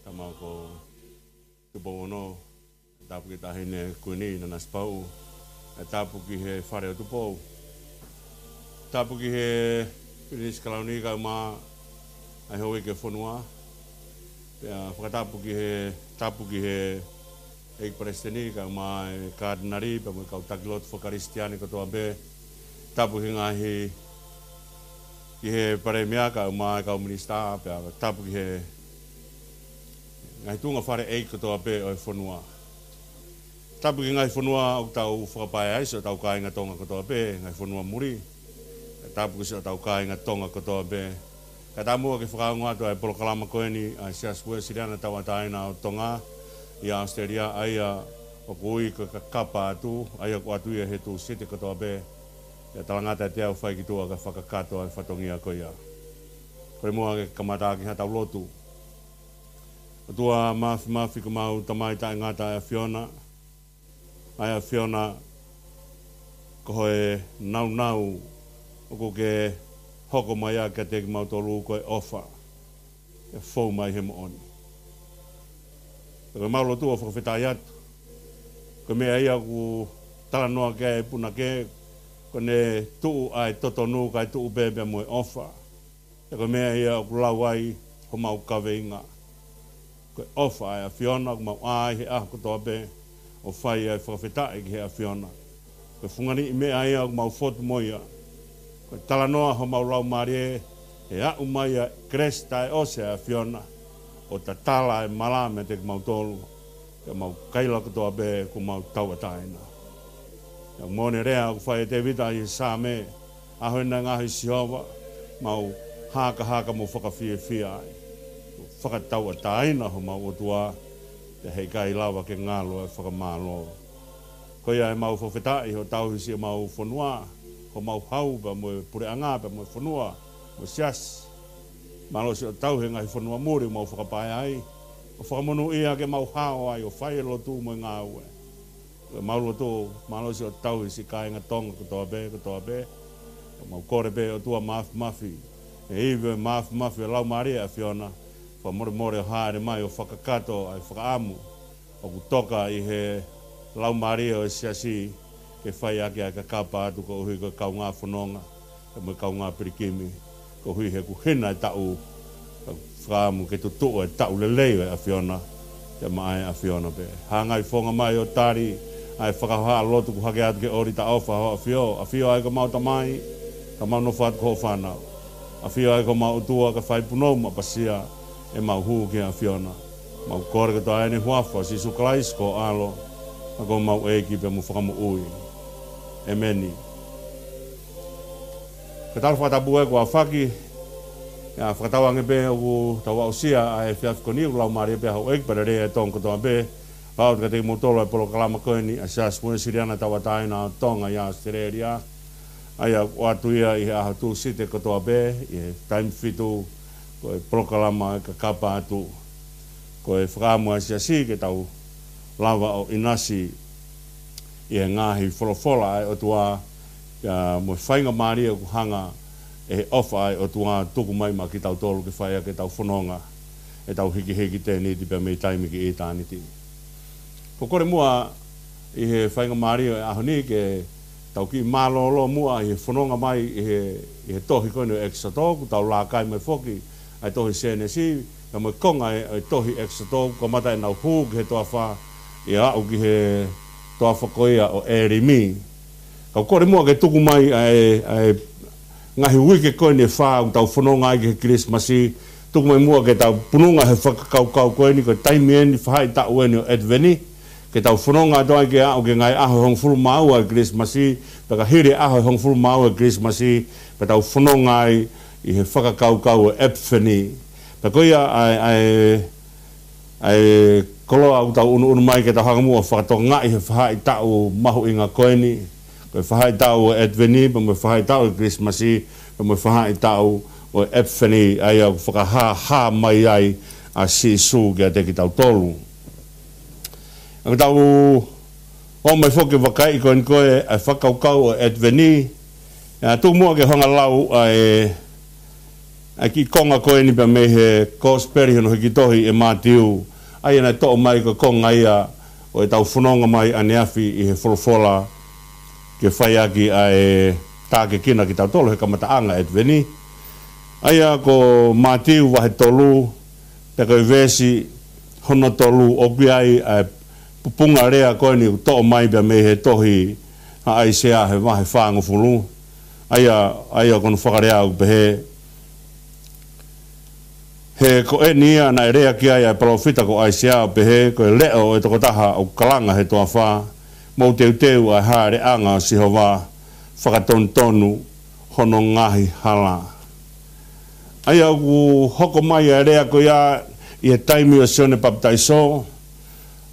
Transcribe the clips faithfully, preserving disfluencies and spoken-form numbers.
Tama ko Tupou Ono, tapu ki he Taʻahine Kuini Nanasipauʻu, tapu ki he Fale ʻo Tupou, tapu ki he Pilinisi Kalauni kae ʻumaʻā ʻa e Houʻeiki ʻo e fonua, pea fakatapu ki he, tapu ki he ʻEiki Palesiteni kae ʻumaʻā e Katinali pea mo e kau taki lotu fakakalisitiane kotoa pē, tapu ki he ngaahi, ki he Palēmia kae ʻumaʻā e kau minisitā, pea tapu ki he ngaahi tuʻunga fale ʻeiki kotoa pē ʻo e fonua. Tapu ki he ngaahi fonua ʻoku tau fakapae ai, siʻotau kāinga Tonga kotoa pē, ngaahi fonua muli. Tapu ki siʻotau kāinga Tonga kotoa pē. Kae ʻatā muʻa ke fakaongo atu ʻa e polokalama ko eni ʻa e Siasi Uēsiliana Tauʻatāina ʻo Tonga ʻi ʻAositelēlia, ʻa ia ʻoku ui ko e Kakapa Atu, ʻa ia ʻoku ʻoatu ia he Tūsite kotoa pē. Pea talangata ʻe te u fai ki tuʻa kae fakakakato ʻa e fatongia ko ia. Kole muʻa ke kamata ʻaki haʻatau lotu. ʻOtua Māfimafi, ko homau Tamai taʻengata ʻa e ʻAfiona, ʻa e ʻAfiona, ko hoʻo nāunau ʻoku ke hoko mai ai kiate kimautolu ko e ʻofa, ʻe fou mai he moʻoni. Pea ko ʻemau lotu ʻo fakafetaʻi atu, ko e meʻa ia ʻoku talanoa ki ai e punake, ko ʻene tuʻu ʻa e totonu kae tuʻu pē pea mo e ʻofa. Pea ko e meʻa ia ʻoku lau ai homau kaveinga. Ko e ʻofa ʻa e ʻAfiona ʻoku mau ʻā ai he ʻaho kotoa pē ʻo fai ai e fakafetaʻi ki he ʻAfiona. Ko e fungani meʻa ia ʻoku mau fotu mo ia. Ko e talanoa homau laumālie, ʻe aʻu mai ʻa e kelesi taʻeʻosi ʻa e ʻAfiona ʻo tatala e mala meiate kimautolu, pea mau kaila kotoa pē kuo mau tauʻatāina. Pea moʻoni e lea ʻoku fai ʻe Tēvita ʻi he Saame, ʻaho eni ʻa e ngaahi, Sihova, mau hakahaka mo fakafiefia ai. Fakatauʻatāina homau ʻOtua, pea heʻikai lava ke ngalo e fakamālō. Ko ia ʻemau fakafetaʻi hoʻo tauhi siʻemau fonua, homau hau pea mo e puleʻanga pea mo e fonua, mo e siasi. Mālō siʻo tauhi e ngaahi fonua muli ʻoku mau fakapae ai, ʻo fakamonūʻia ke mau hao ai ʻo fai e lotu mo e ngāue. Ko ʻemau lotu, mālō siʻo tauhi siʻi kāinga Tonga kotoa pē, kotoa pē. Pea mau kole pē ʻOtua Māfimafi, ʻe ivi ʻo e māfimafi ʻo e Laumālie ʻo e ʻAfiona, fakamolemole ʻo hāʻele mai ʻo fakakakato ʻa e fakaʻamu ʻoku toka ʻi he laumālie ʻo e siasi ke fai ʻaki ʻa e Kakapa Atu koeʻuhi ko e kaungā fononga, pea mo e kaungā pilikimi, koeʻuhi he kuo hina e taʻu, fakaʻamu ke tutuʻu e taʻu lelei ʻo e ʻAfiona, pea maʻa e ʻAfiona pē. Hangai fofonga mai ʻo tali ʻa e fakahohaʻa lotu kuo hake atu ki he ʻōlita ʻofa ʻo e ʻAfio, ʻAfio ʻa ia ko homau Tamai, ka mau nofo atu ko hoʻo fānau. ʻAfio ʻa ia ko homau ʻOtua, ka fai punou maʻapasia ʻemau hū ki he ʻAfiona. Mau kole kotoa eni he huafa ʻo Sīsū Kalaisi ko ho ʻAlo, ʻa ia ko homau ʻEiki pea mo e Fakamoʻui. ʻEmeni. Ko e tala fakatapu ē kuo aofaki, ʻa ia fakatauange pē ʻoku tau aʻusia ʻa e efiafi ko eni ʻoku laumālie pē ʻa Houʻeiki pea lelei ʻa e Tonga kotoa pē. Fakatapu kiate kimoutolu ʻa e polokalama ko eni ʻa e Siasi Uēsiliana Tauʻatāina ʻo Tonga ʻi ʻAositelēlia, ʻa ia ʻoku ʻoatu ia ʻi he ʻaho Tūsite kotoa pē, ʻi he taimi fitu, ko e polokalama ʻo e Kakapa Atu. Ko e fakaʻamu ʻa e siasi ke tau lava ʻo ʻinasi ʻi he ngaahi folofola ʻa e ʻOtua, pea mo e faingamālie ʻoku hanga ʻe he ʻofa ʻa e ʻOtua ʻo tuku mai maʻa kitautolu ke fai ʻaki ʻetau fononga, ʻetau hikihiki tēniti pea mei taimi ki ʻitāniti. Ko e kole muʻa ʻi he faingamālie ʻo e ʻaho ni ke tau kiʻi mālōlō muʻa ʻi he fononga mai ʻi he, ʻi he tohi ko eni ʻo ʻEkisoto, kuo tau laka mai foki ʻa e tohi Sēnesi, pea mo e konga ʻo e, ʻo e tohi ʻEkisoto, kuo kamata ʻenau hū ki he toafa, ʻo aʻu ki he toafa ko ia ʻo ʻĒlimi. Ka u kole muʻa ke tuku mai ʻa e, ʻa e ngaahi uike ko eni ʻe fā ʻoku tau fononga ai ki he Kilisimasi, tuku mai muʻa ke tau pununga he fakakaukau ko eni, ko e taimi eni, faʻahitaʻu eni ʻo ʻAtiveni, ke tau fononga atu ai ke aʻu ki he ngaahi ʻaho ʻe hongofulu mā ua ʻo e Kilisimasi, pea ka hili e ʻaho ʻe hongofulu mā ua ʻo e Kilisimasi, pea tau fononga ai ʻi he fakakaukau ʻo e ʻEpifeni. Pea ko ia ʻa e, ʻa e, ʻa e koloa ʻoku tau ʻunuʻunu mai ke tau hanga muʻa ʻo fakatokangaʻi he faʻahitaʻu mahuʻinga ko eni, ko e faʻahitaʻu ʻo e ʻAtiveni, pea mo e faʻahitaʻu ʻo e Kilisimasi, pea mo e faʻahitaʻu ʻo e ʻEpifeni, ʻa ia ʻoku fakahāhā mai ai ʻa Sīsū kiate kitautolu. ʻA ia ko ʻetau ō mai foki ʻo vakaiʻi ko eni ko e, ʻa e fakakaukau ʻo e ʻAtiveni, ʻa ia tuku muʻa ke u hanga ʻo lau ʻa e, ʻA e kiʻi konga ko eni pea mei he Kosipeli hono hiki tohi ʻe Mātiu, ʻa ia naʻe toʻo mai ko e konga ia ʻo ʻetau fononga mai ʻaneafi ʻi he folofola ke fai ʻaki ʻa e tākiekina kitautolu he kamataʻanga ʻo e ʻEtiveni. ʻA ia ko Mātiu vahe tolu, pea ko e veesi hono tolu, ʻoku ʻi ai ʻa e pupunga lea ko eni ʻoku toʻo mai pea mei he tohi ʻa ʻAisea he vahe fāngofulu. ʻA ia, ʻa ia ko hono fakalea ʻoku pehē: He ko eni ia naʻe lea ki ai ʻa e palōfita ko ʻAisea ʻo pehē, Ko e leʻo ʻo e tokotaha ʻoku kalanga he toafa, Mou teuteu ʻa e hāʻeleʻanga ʻo Sihova, fakatonutonu hono ngaahi hala. ʻA ia ʻoku hoko mai ʻa e lea ko ia ʻi he taimi ʻo Sione Papitaiso.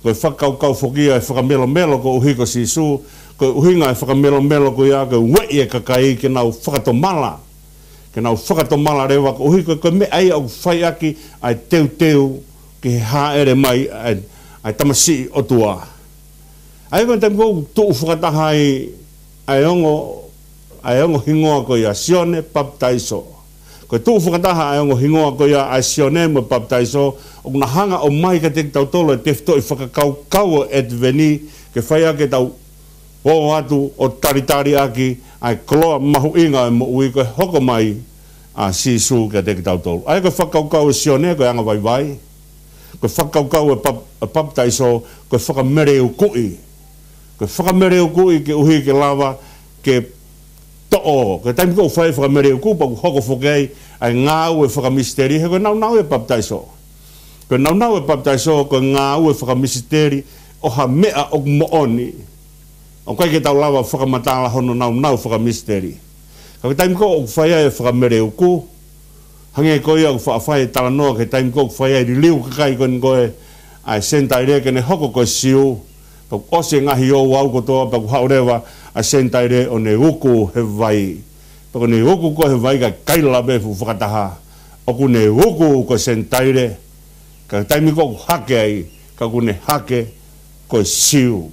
Ko e fakakaukau foki ia ʻo e fakamelomelo koeʻuhi ko Sīsū, ko e ʻuhinga ʻo e fakamelomelo ko ia ko e ueʻi e kakai ke nau fakatomala, ke nau fakatomala leva koeʻuhi ko e, ko e meʻa ia ʻoku fai ʻaki ʻa e teuteu ki he hāʻele mai ʻa e, ʻa e tamasiʻi ʻOtua. ʻA ia ko e taimi ko ē ʻoku tuʻu fakataha ai ʻa e ongo, ʻa e ongo hingoa ko ia Sione Papitaiso. Ko e tuʻu fakataha ʻa e ongo hingoa ko ia ʻa Sione mo Papitaiso, ʻoku na hanga ʻo ʻomai kiate kitautolu e tefitoʻi fakakaukau ʻo e ʻEtiveni, ke fai ʻaki ʻetau ō atu ʻo talitali ʻaki ʻa e koloa mahuʻinga ʻo e moʻui, ko e hoko mai ʻa Sīsū kiate kitautolu. ʻA ia ko e fakakaukau ʻo Sione ko e angavaivai. Ko e fakakaukau ʻo e pap-, ʻo e Papitaiso ko e fakameleukuʻi. Ko e fakameleukuʻi koeʻuhi ke lava ke toʻo. Ko e taimi ko ē ʻoku fai ai e fakameleuku, pea ʻoku hoko foki ai ʻa e ngāue fakamisiteli, he ko e nāunau ʻo e papitaiso. Ko e nāunau ʻo e papitaiso ko e ngāue fakamisiteli ʻo ha meʻa ʻoku moʻoni. ʻOku ʻikai ke tau lava fakamatala hono nāunau fakamisiteli. Ka ko e taimi ko ē ʻoku fai ai e fakameleuku, hangē ko ia ʻoku faʻa fai e talanoa ki he taimi ko ē ʻoku fai ai e liliu kakai ko eni ko ē ʻa e Senitaile ke ne hoko ko e Siu. Pea ʻosi e ngaahi ouau kotoa, pea ʻoku haʻu leva ʻa e Senitaile ʻo ne uku he vai. Pea ko ʻene uku ko ē he vai, ʻikai ke lava pē fuʻu fakataha ʻoku ne uku ko e Senitaile. Ka ko e taimi ko ē ʻoku hake ai, ka ʻoku ne hake ko e Siu.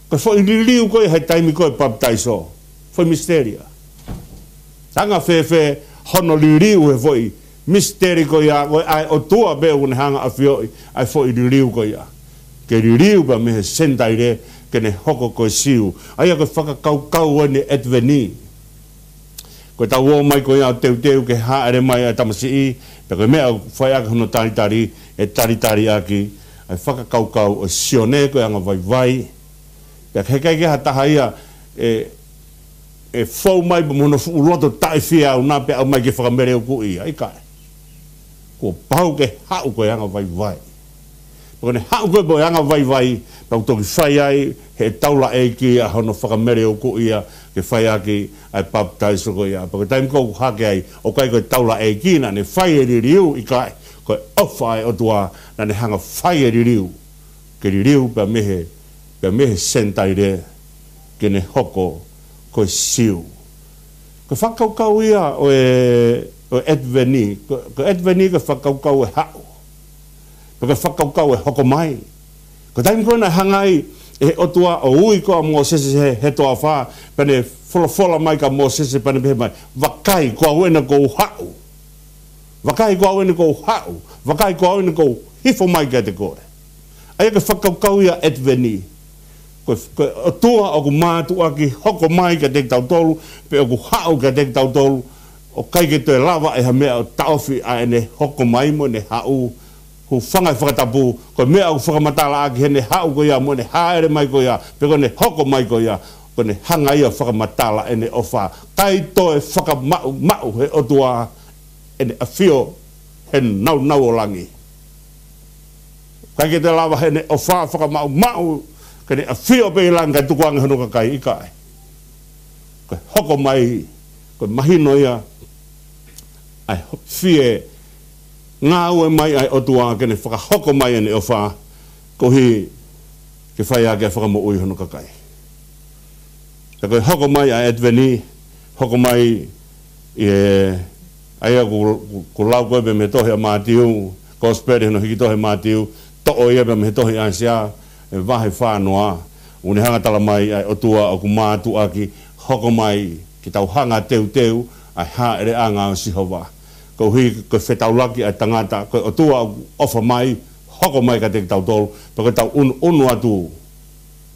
Ko e foʻi liliu ko ē he taimi ko ē ʻo e papitaiso, foʻi misiteli ia. Anga fēfē hono liliu he foʻi misiteli ko ia, ko e ʻa e ʻOtua pē ʻoku ne hanga ʻo ʻafioʻi ʻa e foʻi liliu ko ia. Ke liliu pea mei he Senitaile ke ne hoko ko e Siu. ʻA ia ko e fakakaukau ʻeni ʻo e ʻEtiveni. Ko ʻetau ō mai ko ia ʻo teuteu ki he hāʻele mai ʻa e tamasiʻi, pea ko e meʻa ʻoku fai ʻaki hono talitali, ʻe talitali ʻaki ʻa e fakakaukau ʻo Sione ko e angavaivai. Pea ʻikai ke ʻi ai ha taha ia ʻe, ʻe fou mai pea mo hono fuʻu loto taʻefiauna pea ʻomai ke fakameleukuʻi ia, ʻikai. Kuo pau ke haʻu ko e angavaivai. Pea ko ʻene haʻu ko ē ko e angavaivai, pea ʻoku toki fai ai ʻe he taulaʻeiki ʻa hono fakameleukuʻi ia ke fai ʻaki ʻa e papitaiso ko ia. Pea ko e taimi ko ē ʻoku hake ai, ʻoku ʻikai ko e taulaʻeiki naʻa ne fai e liliu, ʻikai, ko e ʻofa ʻa e ʻOtua naʻa ne hanga ʻo fai e liliu. Ke liliu pea mei he, pea mei he Senitaile ke ne hoko ko e Siu. Ko e fakakaukau ia ʻo e, ʻo e ʻEtiveni. Ko, ko e ʻEtiveni ko e fakakaukau ʻo e haʻu. Pea ko e fakakaukau ʻo e hoko mai. Ko e taimi ko ē naʻe hanga ai ʻe he ʻOtua ʻo ui ko ē ʻa Mōsese he, he toafa, pea ne folofola mai kia Mōsese pea ne pehē mai, Vakai, ko au ʻena kuo u haʻu. Vakai, ko au ʻena kuo u haʻu. Vakai, ko au ʻena kuo u hifo mai kiate koe. ʻA ia ko e fakakaukau ia ʻo e ʻEtiveni. Ko, ko e ʻOtua ʻoku mātuʻaki hoko mai kiate kitautolu, pe ʻoku haʻu kiate kitautolu, ʻoku ʻikai ke toe lava ʻe ha meʻa ʻo taʻofi ʻa ʻene hoko mai mo ʻene haʻu. Hūfanga he fakatapu, ko e meʻa ʻoku fakamatala ʻaki heʻene haʻu ko ia mo ʻene hāʻele mai ko ia, pe ko ʻene hoko mai ko ia, ko ʻene hanga ia ʻo fakamatala ʻene ʻofa. ʻIkai toe fakamaʻumaʻu he ʻOtua ʻene ʻafio he nāunau ʻo langi. ʻIkai ke toe lava heʻene ʻofa ʻo fakamaʻumaʻu ke ne ʻafio pē ʻi langi kae tukuange hono kakai, ʻikai. Ko e hoko mai, ko e mahino ia ʻa e ho-, fie ngāue mai ʻa e ʻOtua ke ne fakahoko mai ʻene ʻofa, koeʻuhi ke fai ʻaki ʻa e fakamoʻui hono kakai. Pea ko e hoko mai ʻa e ʻEtiveni, hoko mai ʻi he, ʻa ia ʻoku, ʻoku, ʻoku lau ko ē pē mei he tohi ʻa Mātiu, Kosipeli hono hiki tohi ʻe Mātiu, toʻo ia pē mei he tohi ʻAisea, ʻi he vahe fānoa, ʻoku ne hanga ʻo tala mai ʻa e ʻOtua ʻoku mātuʻaki hoko mai ke tau hanga ʻo teuteu ʻa e hāʻeleʻanga ʻo Sihova. Koeʻuhi ko e fetaulaki ʻa e tangata, ko e ʻOtua ʻoku ʻofa mai, hoko mai kiate kitautolu, pea ko ʻetau ʻunuʻunu atu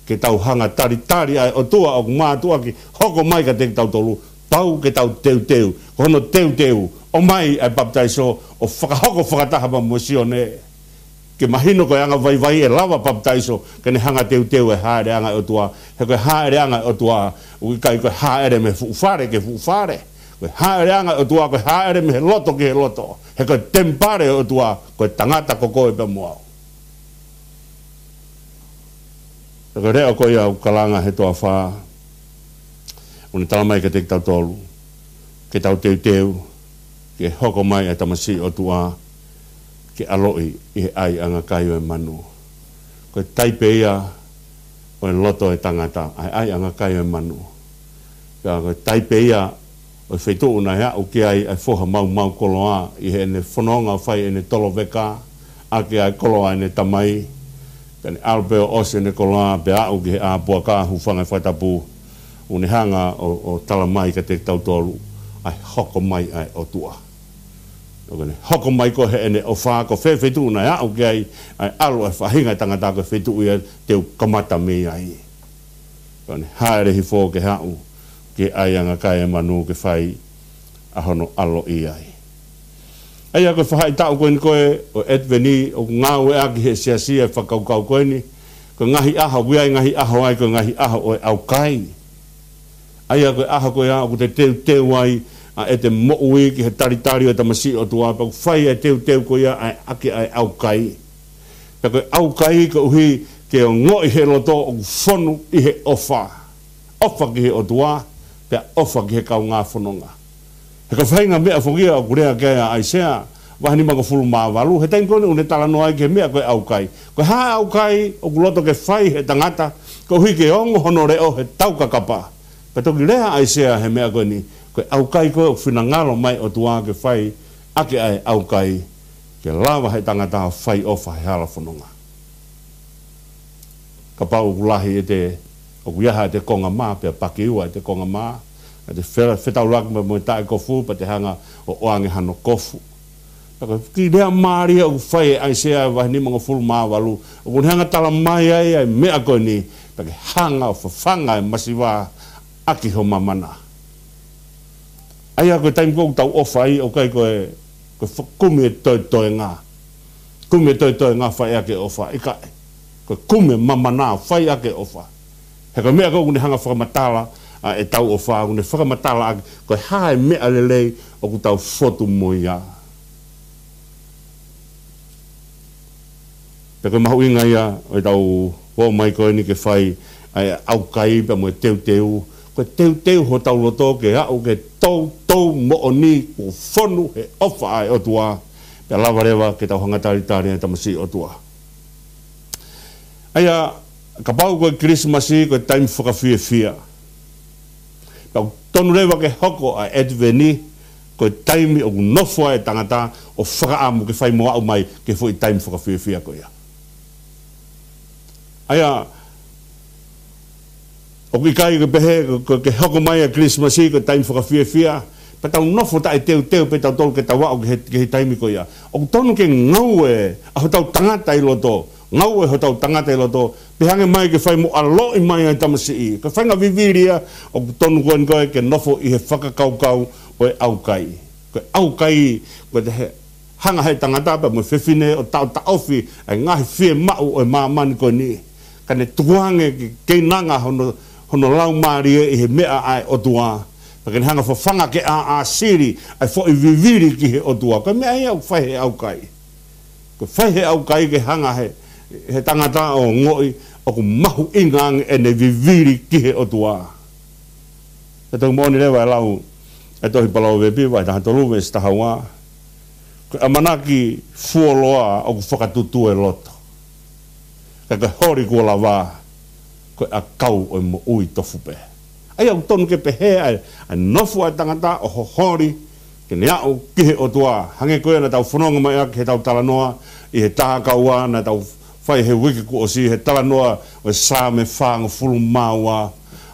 ke tau hanga talitali ʻa e ʻOtua ʻoku mātuʻaki hoko mai kiate kitautolu, pau ke tau teuteu. Ko hono teuteu, ʻomai ʻa e papitaiso ʻo fakahoko fakataha pea mo Sione. Ke mahino ko e anga vaivai ʻe lava papitaiso, ke ne hanga teuteu e hāʻeleʻanga ʻo e ʻOtua. He ko e hāʻeleʻanga ʻo e ʻOtua, ʻoku ʻikai ko e hāʻele mei he fuʻu fale ki he fuʻu fale. Ko e hāʻeleʻanga ʻo e ʻOtua, ko e hāʻele mei he loto ki he loto. He ko e temipale ʻo e ʻOtua, ko e tangata ko koe pea mo au. Pea ko e leʻo ko ia ʻoku kalanga he toafa, ʻoku ne tala mai kiate kitautolu, ke tau teuteu, ke hoko mai ʻa e tamasiʻi ʻOtua, ke ʻaloʻi ʻi he ʻaiʻanga kai ʻo e manu. Ko e taipe ia ʻo e loto ʻo e tangata, ʻa e ʻaiʻanga kai ʻo e manu. Pea ko e taipe ia ʻo e feituʻu naʻe aʻu ki ai ʻa e foha maumau koloa ʻi heʻene fononga fai ʻene toloveka ʻaki ʻa e koloa ʻene tamai. Pea ne ʻalu pē ʻo ʻosi ʻene koloa pea aʻu ki he ʻā puaka, hūfanga he fakatapu, ʻoku ne hanga ʻo, ʻo tala mai kiate kitautolu ʻa e hoko mai ʻa e ʻOtua. ʻOku ne hoko mai ko ē heʻene ʻofa, ko fē feituʻu naʻe aʻu ki ai ʻa e ʻalu ʻa e faʻahinga ʻo e tangata, ko e feituʻu ia te u kamata mei ai. Pea ne hāʻele hifo ke haʻu ki he ʻaiʻanga kai ʻo e manu ke fai ʻa hono ʻaloʻi ai. ʻA ia ko e faʻahitaʻu ko eni ko ē ʻo e ʻAtiveni ʻoku ngāueʻaki ʻe he siasi ʻa e fakakaukau ko eni, ko e ngaahi ʻaho, ʻoku ʻi ai e ngaahi ʻaho ai, ko e ngaahi ʻaho ʻo e ʻaukai. ʻA ia ko e ʻaho ko ia ʻoku te teuteu ai ʻa ʻete moʻui ki he talitali ʻo e tamasiʻi ʻOtua, pea ʻoku fai ʻa e teuteu ko ia ʻaki ʻa e ʻaukai. Pea ko e ʻaukai koeʻuhi ke ongoʻi ʻe he loto ʻoku fonu ʻi he ʻofa. ʻOfa ki he ʻOtua, pea ʻofa ki he kaungā fononga. He ko e faʻahinga meʻa foki ia ʻoku lea ki ai ʻa ʻAisea vahe nimangofulu mā valu, he taimi ko eni ʻoku ne talanoa ai ki he meʻa ko e ʻaukai. Ko e hā ʻa e ʻaukai ʻoku loto ke fai ʻe he tangata, koeʻuhi ke ongo hono leʻo he taukakapa. Pea toki lea ʻa ʻAisea he meʻa ko eni, ko e ʻaukai ko ē ʻoku finangalo mai ʻOtua ke fai ʻaki ʻa e ʻaukai, ke lava ʻe he tangata ʻo fai ʻofa he hala fononga. Kapau ʻoku lahi ʻete, ʻoku ʻi ai haʻate konga mā, pea pakiua ʻete konga mā, ʻete fe-, fetaulaki mo, mo e taʻekofu, pea te hanga ʻo ʻoange hano kofu. Pea ko e kiʻi lea mālie ʻoku fai ʻe ʻAisea vahe nimangofulu mā valu, ʻoku ne hanga tala mai ai ʻa e meʻa ko eni, pea ke hanga ʻo fafanga e masiva ʻaki ho mamana. ʻA ia ko e taimi ko ē ʻoku tau ʻofa ai, ʻoku ʻikai ko e, ko e fa-, kumi e toetoenga. Kumi e toetoenga fai ʻaki e ʻofa, ʻikai. Ko e kumi e mamana fai ʻaki e ʻofa. He ko e meʻa ko ē ʻoku ne hanga fakamatala ʻa ʻetau ʻofa, ʻoku ne fakamatala ʻaki, ko e hā e meʻa lelei ʻoku tau fotu mo ia. Pea ko e mahuʻinga ia ʻo ʻetau ō mai ko eni ke fai ʻa e ʻaukai pea mo e teuteu. Ko e teuteu hotau loto ke aʻu ke toutou moʻoni kuo fonu he ʻofa ʻa e ʻOtua. Pea lava leva ke tau hanga talitali ʻa e tamasiʻi ʻOtua. ʻA ia, kapau ko e Kilisimasi, ko e taimi fakafiefia. Pea ʻoku tonu leva ke hoko ʻa e ʻAtiveni, ko e taimi ʻoku nofo ai e tangata ʻo fakaʻamu ke fai mo aʻu mai ki he foʻi taimi fakafiefia ko ia. ʻA ia, ʻoku ʻikai ke pehē, ko, ko, ke hoko mai ʻa e Kilisimasi, ko e taimi fakafiefia, pea tau nofo taʻeteuteu pē tautolu ke tau aʻu ki he, ki he taimi ko ia. ʻOku tonu ke ngaue ʻa hotau tangata ʻi loto, ngaue hotau tangata ʻi loto, pea hanga mai ke fai mo ʻaloʻi mai ʻa e tamasiʻi. Ko e faʻahinga vivili ia ʻoku tonu ko eni ko ē ke nofo ʻi he fakakaukau ʻo e ʻaukai. Ko e ʻaukai, ko e te he, hanga ʻe he tangata pea mo e fefine ʻo taʻotaʻofi ʻa e ngaahi fiemaʻu ʻo e māmani ko eni. Ka ne tukuange ke keinanga hono, hono laumālie ʻi he meʻa ʻa e ʻOtua. Pea ke ne hanga fafanga ke ʻāʻāsili ʻa e foʻi vivili ki he ʻOtua. Ko e meʻa ia ʻoku fai ʻe he ʻaukai. Ko e fai ʻe he ʻaukai ke hanga ʻe he, he tangata ʻo ongoʻi ʻoku mahuʻinga ange ʻene vivili ki he ʻOtua. Pea toki moʻoni leva e lau ʻa e tohi Palōvepi, vahe taha tolu veesi taha ua. Ko e ʻamanaki fuoloa ʻoku fakatūtū e loto. Ka ko e holi kuo lava, ko e ʻakau ʻo e moʻui tofu pē. ʻA ia ʻoku tonu ke pehē ʻa e, ʻa e nofo ʻa e tangata ʻo ho-, holi ke ne aʻu ki he ʻOtua. Hangē ko ia naʻa tau fononga mai ʻaki heʻetau talanoa ʻi he tā kaua naʻa tau fai he uike kuo ʻosi, he talanoa ʻo e Saame fāngofulu mā ua,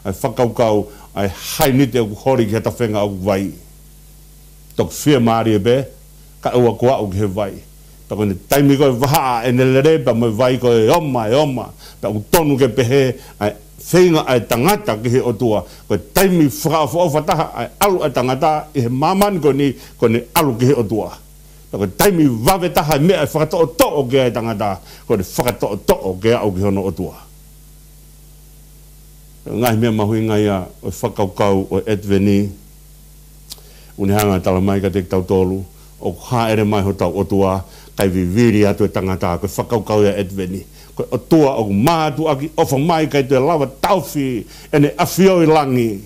ʻa e fakakaukau ʻa e hainite ʻoku holi ki ha tafenga ʻoku vai. Toki fiemālie pē, kae ʻoua kuo aʻu ki he vai. Pea ko ʻene taimi ko ē vahaʻa ʻene lele, pea mo e vai ko ē ʻe oma, ʻe oma. Pea ʻoku tonu ke pehē ʻa e feinga ʻa e tangata ki he ʻOtua, ko e taimi fakaʻofoʻofa taha ʻa e ʻalu ʻa e tangata ʻi he māmani ko eni, ko ʻene ʻalu ki he ʻOtua. Pea ko e taimi vave taha e meʻa ʻe fakatoʻotoʻo ki ai e tangata, ko ʻene fakatoʻotoʻo ke aʻu ki hono ʻOtua. Ngaahi meʻa mahuʻinga ia ʻo e fakakaukau ʻo e ʻAtiveni. ʻOku ne hanga ʻo talamai kiate kitautolu, ʻoku hāʻele mai hotau ʻOtua, kae vivili atu e tangata, ko e fakakaukau ia ʻo e ʻAtiveni. Ko e ʻOtua ʻoku mātuʻaki ʻofa mai kae toe lava taʻofi ʻene ʻafio ʻi langi.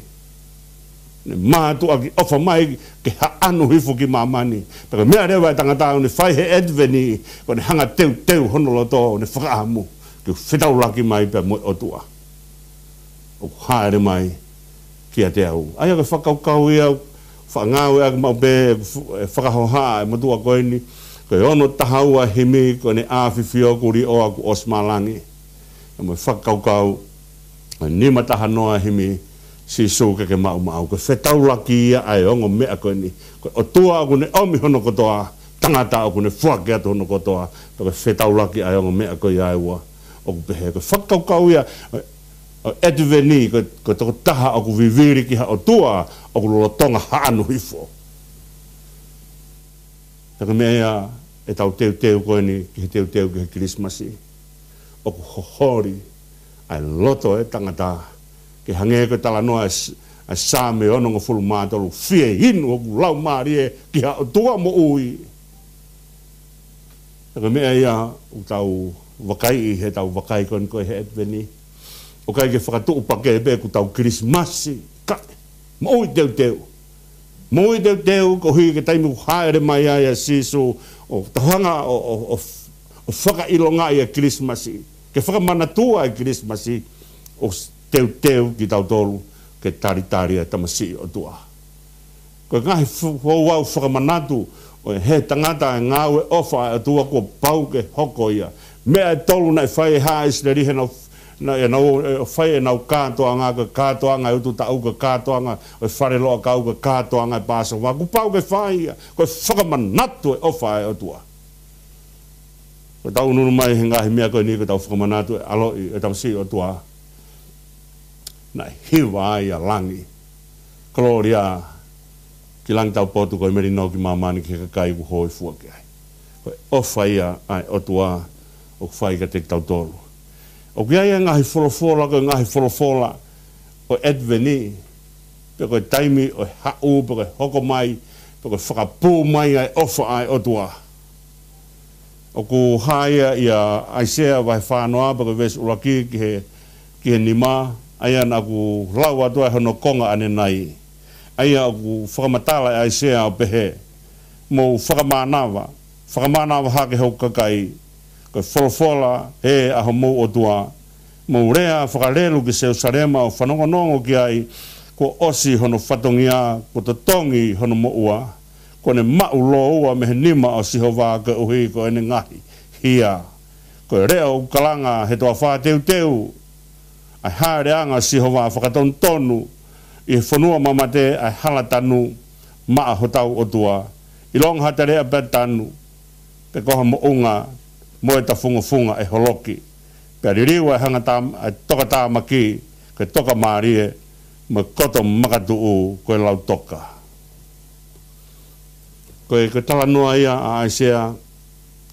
Ne mātuʻaki ʻofa mai ke haʻanu hifo ki māmani. Pea ko e meʻa leva ʻa e tangata ʻoku ne fai he ʻAtiveni, ko ʻene hanga ʻo teuteu hono loto, ʻo ne fakaʻamu ke fetaulaki mai pea mo e ʻOtua ʻoku hāʻele mai kiate au. ʻA ia ko e fakakaukau ia, faʻa ngāueʻaki maʻu pē, fu-, ʻe fakahohaʻa e motuʻa ko eni, ko e ono taha ua himi, ko ʻene ʻafifio kuo liʻoa kuo ʻosi malangi. ʻA ia mo e fakakaukau, ʻa e nima taha noa himi, Sīsū ke ke maʻu maʻau. Ko e fetaulaki ia ʻa e ongo meʻa ko eni. Ko e ʻOtua ʻoku ne ʻomi hono kotoa, tangata ʻoku ne foaki atu hono kotoa. Pea ko e fetaulaki ʻa e ongo meʻa ko ia ʻe ua ʻoku pehē. Ko e fakakaukau ia ʻo e ʻAtiveni, ko e, ko e tokotaha ʻoku vivili ki ha ʻOtua ʻoku lolotonga haʻanu hifo. Pea ko e meʻa ia ʻetau teuteu ko eni ki he teuteu ki he Kilisimasi. ʻOku hoholi ʻa e loto ʻo e tangata, ke hangē ko e talanoa ʻa e s-, ʻa e Saame onongofulu mā tolu, fie inu hoku laumālie ki ha ʻOtua moʻui. Pea ko e meʻa ia ʻoku tau vakaiʻi heʻetau vakai ko eni ko ē he ʻAtiveni. ʻOku ʻikai ke fakatuʻupakē pē ʻoku tau Kilisimasi, kae moʻui teuteu. Moʻui teuteu koeʻuhi ko e taimi ʻoku hāʻele mai ai ʻa Sīsū, ʻo tau hanga ʻo, ʻo, ʻo, ʻo fakaʻilongaʻi ʻa e Kilisimasi, ke fakamanatua ʻa e Kilisimasi, ʻo teuteu kitautolu ke talitali ʻa e tamasiʻi ʻOtua. Ko e ngaahi fu-, foʻi fakamanatu ʻo e he tangata ʻa e ngāue ʻofa ʻa e ʻOtua kuo pau ke hoko ia. Meʻa ʻe tolu naʻe fai ʻe haʻa ʻIsileli heʻenau, naʻa, ʻenau, ʻe, fai ʻenau kātoanga, ko e kātoanga ʻo e utu taʻu, ko e kātoanga ʻo e fale loʻakau, ko e kātoanga ʻo e Pāsova. Kuo pau ke fai ia, ko e fakamanatu ʻo e ʻofa ʻa e ʻOtua. Ko ʻetau ʻunuʻunu mai he ngaahi meʻa ko eni, ko ʻetau fakamanatu ʻa e ʻaloʻi ʻo e tamasiʻi ʻOtua. Naʻe hiva ai ʻa langi. Kolōlia ki langi taupotu, ko e melino ki māmani ki he kakai kuo hōifua ki ai. Ko e ʻofa ia ʻa e ʻOtua ʻoku fai kiate kitautolu. ʻOku ʻi ai ʻa e ngaahi folofola, ko e ngaahi folofola ʻo e ʻAtiveni, pe ko e taimi ʻo e haʻu, pe ko e hoko mai, pe ko e fakapū mai ʻa e ʻofa ʻa e ʻOtua. ʻOku hā ia ʻia ʻAisea vahe fā noa, pe ko e veesi ʻuluaki ki he, ki he nima, ʻa ia naʻa ku lau atu ai hono konga ʻanenai. ʻA ia ʻoku fakamatala ʻe ʻAisea ʻo pehē, mou fakamānava, fakamānava hake hoku kakai, ko e folofola ē ʻa homou ʻOtua, mou lea fakalelu ki Selusalema ʻo fanongonongo ki ai, kuo ʻosi hono fatongia, kuo totongi hono moʻua, kuo ne maʻu lōua mei he nima ʻo Sihova koeʻuhi ko ʻene ngaahi hia. Ko e leʻo ʻoku kalanga he toafa, teuteu ʻa e hāʻeleʻanga ʻo Sihova, fakatonutonu ʻi he fonua mamate ʻa e hala tanu maʻa hotau ʻOtua. ʻIlonga ha teleʻa pea tanu, pe ko ha moʻunga mo e tafungofunga ʻe holoki. Pea liliu ʻa e hanga tam-, ʻa e tokatāmaki, ko e tokamālie, mo e koto makatuʻu ko e lautoka. Ko e, ko e talanoa ia ʻa ʻAisea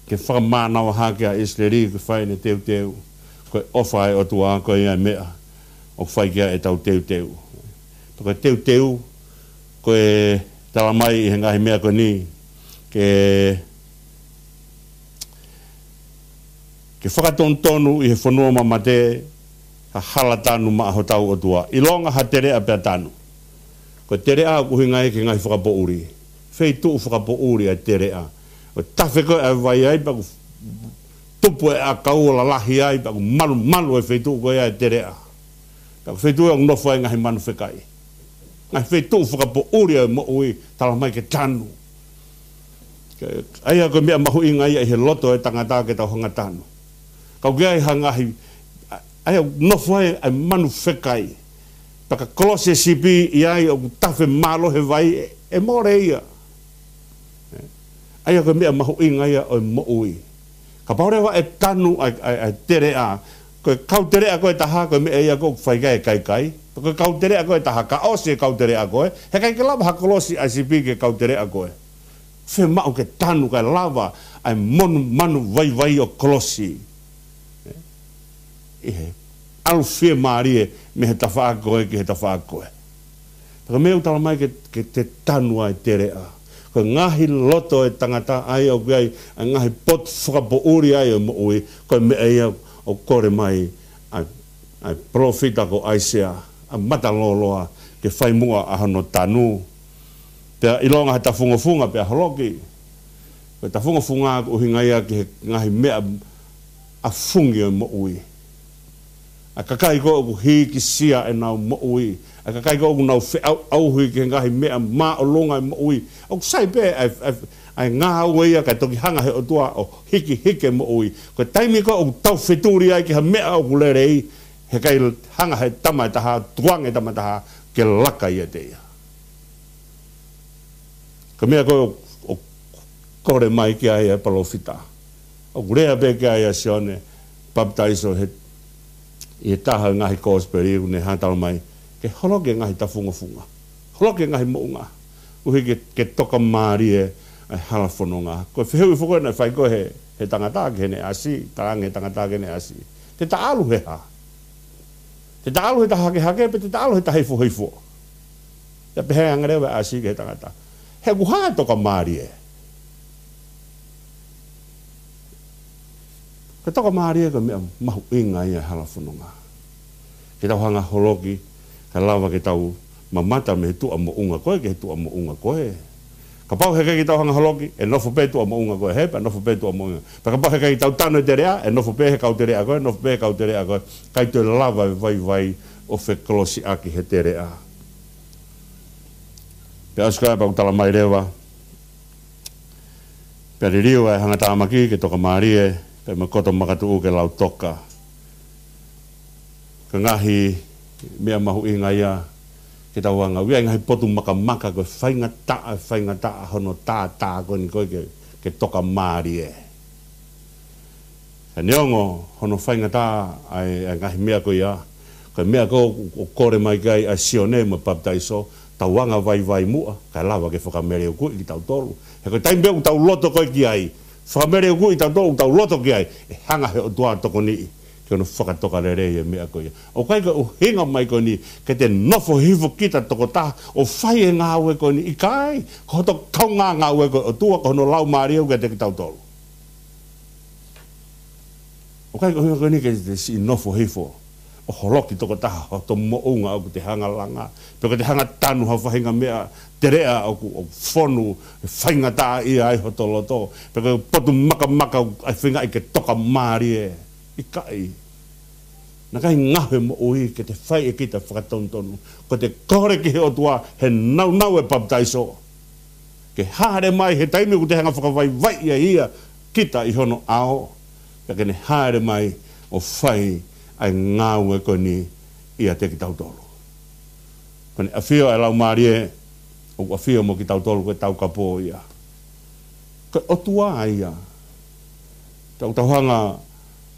ke fakamānava hake ʻa ʻIsileli, ke fai ʻene teuteu. Ko e ʻofa ʻa e ʻOtua, ko ia e meʻa ʻoku fai ki ai ʻetau teuteu. Pea ko e teuteu, ko e talamai ʻi he ngaahi meʻa ko eni, ke ke fakatonutonu ʻi he fonua mamate ha hala tanu maʻa hotau ʻOtua. ʻIlonga ha teleʻa pea tanu. Ko e teleʻa ʻoku ʻuhinga ia ki he ngaahi fakapoʻuli. Feituʻu fakapoʻuli ʻa e teleʻa. ʻOku tafe ko ē ʻa e vai ai, pea ʻoku tupu e ʻakau ʻo lalahi ai, pea ʻoku malumalu e feituʻu ko ia ʻa e teleʻa. Pea ko e feituʻu ia ʻoku nofo ai e ngaahi manu fekai. Ngaahi feituʻu fakapoʻuli ʻa e moʻui, talamai ke tanu. Ke, ʻa ia ko e meʻa mahuʻinga ia ʻi he loto ʻo e tangata ke tau hanga ʻo tanu. Ka ʻoku ʻi ai ha ngaahi, ʻa, ʻa ia ʻoku nofo ai ʻa e manu fekai. Pea ka kolosi e sipi ʻi ai ʻoku tafe mālohi e vai, ʻe, ʻe mole ia. ʻE, ʻA ia ko e meʻa mahuʻinga ia ʻo e moʻui. Kapau leva ʻe tanu ʻa e, ʻa e, ʻa e teleʻa, ko e kau teleʻa ko ē ʻe taha, ko e meʻa ia ʻoku fai ki ai e kaikai. Ko e kau teleʻa ko ē ʻe taha, ka ʻosi e kau teleʻa ko ē, heʻikai ke lava ha kolosi ʻa e sipi ki he kau teleʻa ko ē. Fiemaʻu ke tanu kae lava ʻa e monumanu vaivai ʻo e kolosi ʻi he ʻalu fiemālie mei he tafaʻaki ko ē ki he tafaʻaki ko ē. Pea ko e meʻa ʻoku talamai ke, ke te tanu ʻa e teleʻa. Ko e ngaahi loto ʻo e tangata ʻa ia ʻoku ʻi ai ʻa e ngaahi potu fakapoʻuli ʻa e moʻui, ko e meʻa ia ʻoku kole mai ʻa, ʻa e palōfita ko ʻAisea, ʻa e mata lōloa, ke fai muʻa ʻa hono tanu. Pea ʻilonga he tafungofunga pea holoki. Ko e tafungofunga ko e ʻuhinga ia ki he ngaahi meʻa ʻafungi ʻo e moʻui. ʻA e kakai ko ē ʻoku hikisia ʻenau moʻui. ʻA e kakai ko ē ʻoku nau feʻauʻauhi ki he ngaahi meʻa māʻolunga ʻo e moʻui. ʻOku sai pē ʻa e, ʻa e, ʻa e ngāue ia kae toki hanga he ʻOtua ʻo hikihiki e moʻui. Ko e taimi ko ē ʻoku tau fetuli ai ki ha meʻa ʻoku lelei, heʻikai hanga he tama ʻe taha, tukuange tama ʻe taha, ke laka ʻiate ia. Ko e meʻa ko ē ʻoku, ʻoku kole mai ki ai ʻa e palōfita. ʻOku lea pē ki ai ʻa Sione Papitaiso he, ʻi he taha ʻo e ngaahi kosipeli ʻoku ne hanga ʻo talamai ke holoki e ngaahi tafungofunga. Holoki e ngaahi moʻunga. ʻUhi ke, ke tokamālie ʻa e hala fononga. Ko e fehuʻi foki naʻe fai ko ē he, he tangata ki heʻene ʻasi, talaange he tangata ki heʻene ʻasi, te ta ʻalu he hā? Te ta ʻalu he taha hakehake, pe te ta ʻalu he taha hifohifo? Pea pehē ange leva ʻa e ʻasi ki he tangata, he ʻoku hā e tokamālie? Ko e tokamālie ko e meʻa mahuʻinga ia he hala fononga. Ke tau hanga ʻo holoki, kae lava ke tau mamata mei he tuʻa moʻunga ko ē ki he tuʻa moʻunga ko ē. Kapau heʻikai ke tau hanga ʻo holoki, ʻe nofo pē tuʻa moʻunga ko ē, he pea nofo pē tuʻa moʻunga. Pea kapau heʻikai ke tau tanu e teleʻa, ʻe nofo pē he kau teleʻa ko ē, nofo pē he kau teleʻa ko ē. ʻIkai toe lava e vaivai ʻo fekolosiʻaki he teleʻa. Pea ʻosi ko ia pea ʻoku talamai leva, pea liliu ʻa e hangatāmaki ke tokamālie, pea mo e koto makatuʻu ke lautoka. Ko e ngaahi meʻa mahuʻinga ia ke tau anga, ʻoku ʻi ai e ngaahi potu makamaka, ko e faingataʻa, faingataʻa hono tātā ko eni ko ē ke, ke tokamālie. Ka neongo hono faingataʻa ʻa e, ʻa e ngaahi meʻa ko ia, ko e meʻa ko ē ʻoku, ʻoku kole mai ki ai ʻa Sione mo e Papitaiso, tau anga vaivai muʻa, kae lava ke fakameleukuʻi kitautolu. He ko e taimi pē ʻoku tau loto ko ē ki ai, fakameleukuʻi kitautolu, ʻoku tau loto ki ai, ʻe hanga he ʻOtua ʻo tokoniʻi ke ono fakatokalelei e meʻa ko ia. ʻOku ʻikai ko e ʻuhinga mai ko eni ke te nofo hifo kita tokotaha ʻo fai e ngāue ko eni, ʻikai, ko hoto kaungā ngāue ko e ʻOtua, ko hono Laumālie ʻoku ʻiate kitautolu. ʻOku ʻikai ko e ʻuhinga ko eni ke te siʻi nofo hifo ʻo holoki tokotaha hoto moʻunga ʻoku te hanga ʻo langa. Pe ko ʻete hanga ʻo tanu ha faʻahinga meʻa teleʻa ʻoku, ʻoku fonu, ʻe faingataʻaʻia ai hoto loto. Pe ko e potu makamaka ʻoku ʻai feingaʻi ke tokamālie. ʻIkai. Naʻe ʻikai ngaohi e moʻui ke te fai ʻe kita fakatonutonu. Ko ʻete kole ki he ʻOtua he nāunau e papitaiso, ke haʻele mai he taimi ʻoku te hanga ʻo fakavaivaiʻi ai ia kita ʻi hono ʻao, pea ke ne haʻele mai ʻo fai ʻa e ngāue ko eni ʻiate kitautolu. Ko ʻene ʻafio ʻa e Laumālie, ʻoku ʻafio mo kitautolu, ko e taukapo ia. Ko e ʻOtua ia. Tau, tau hanga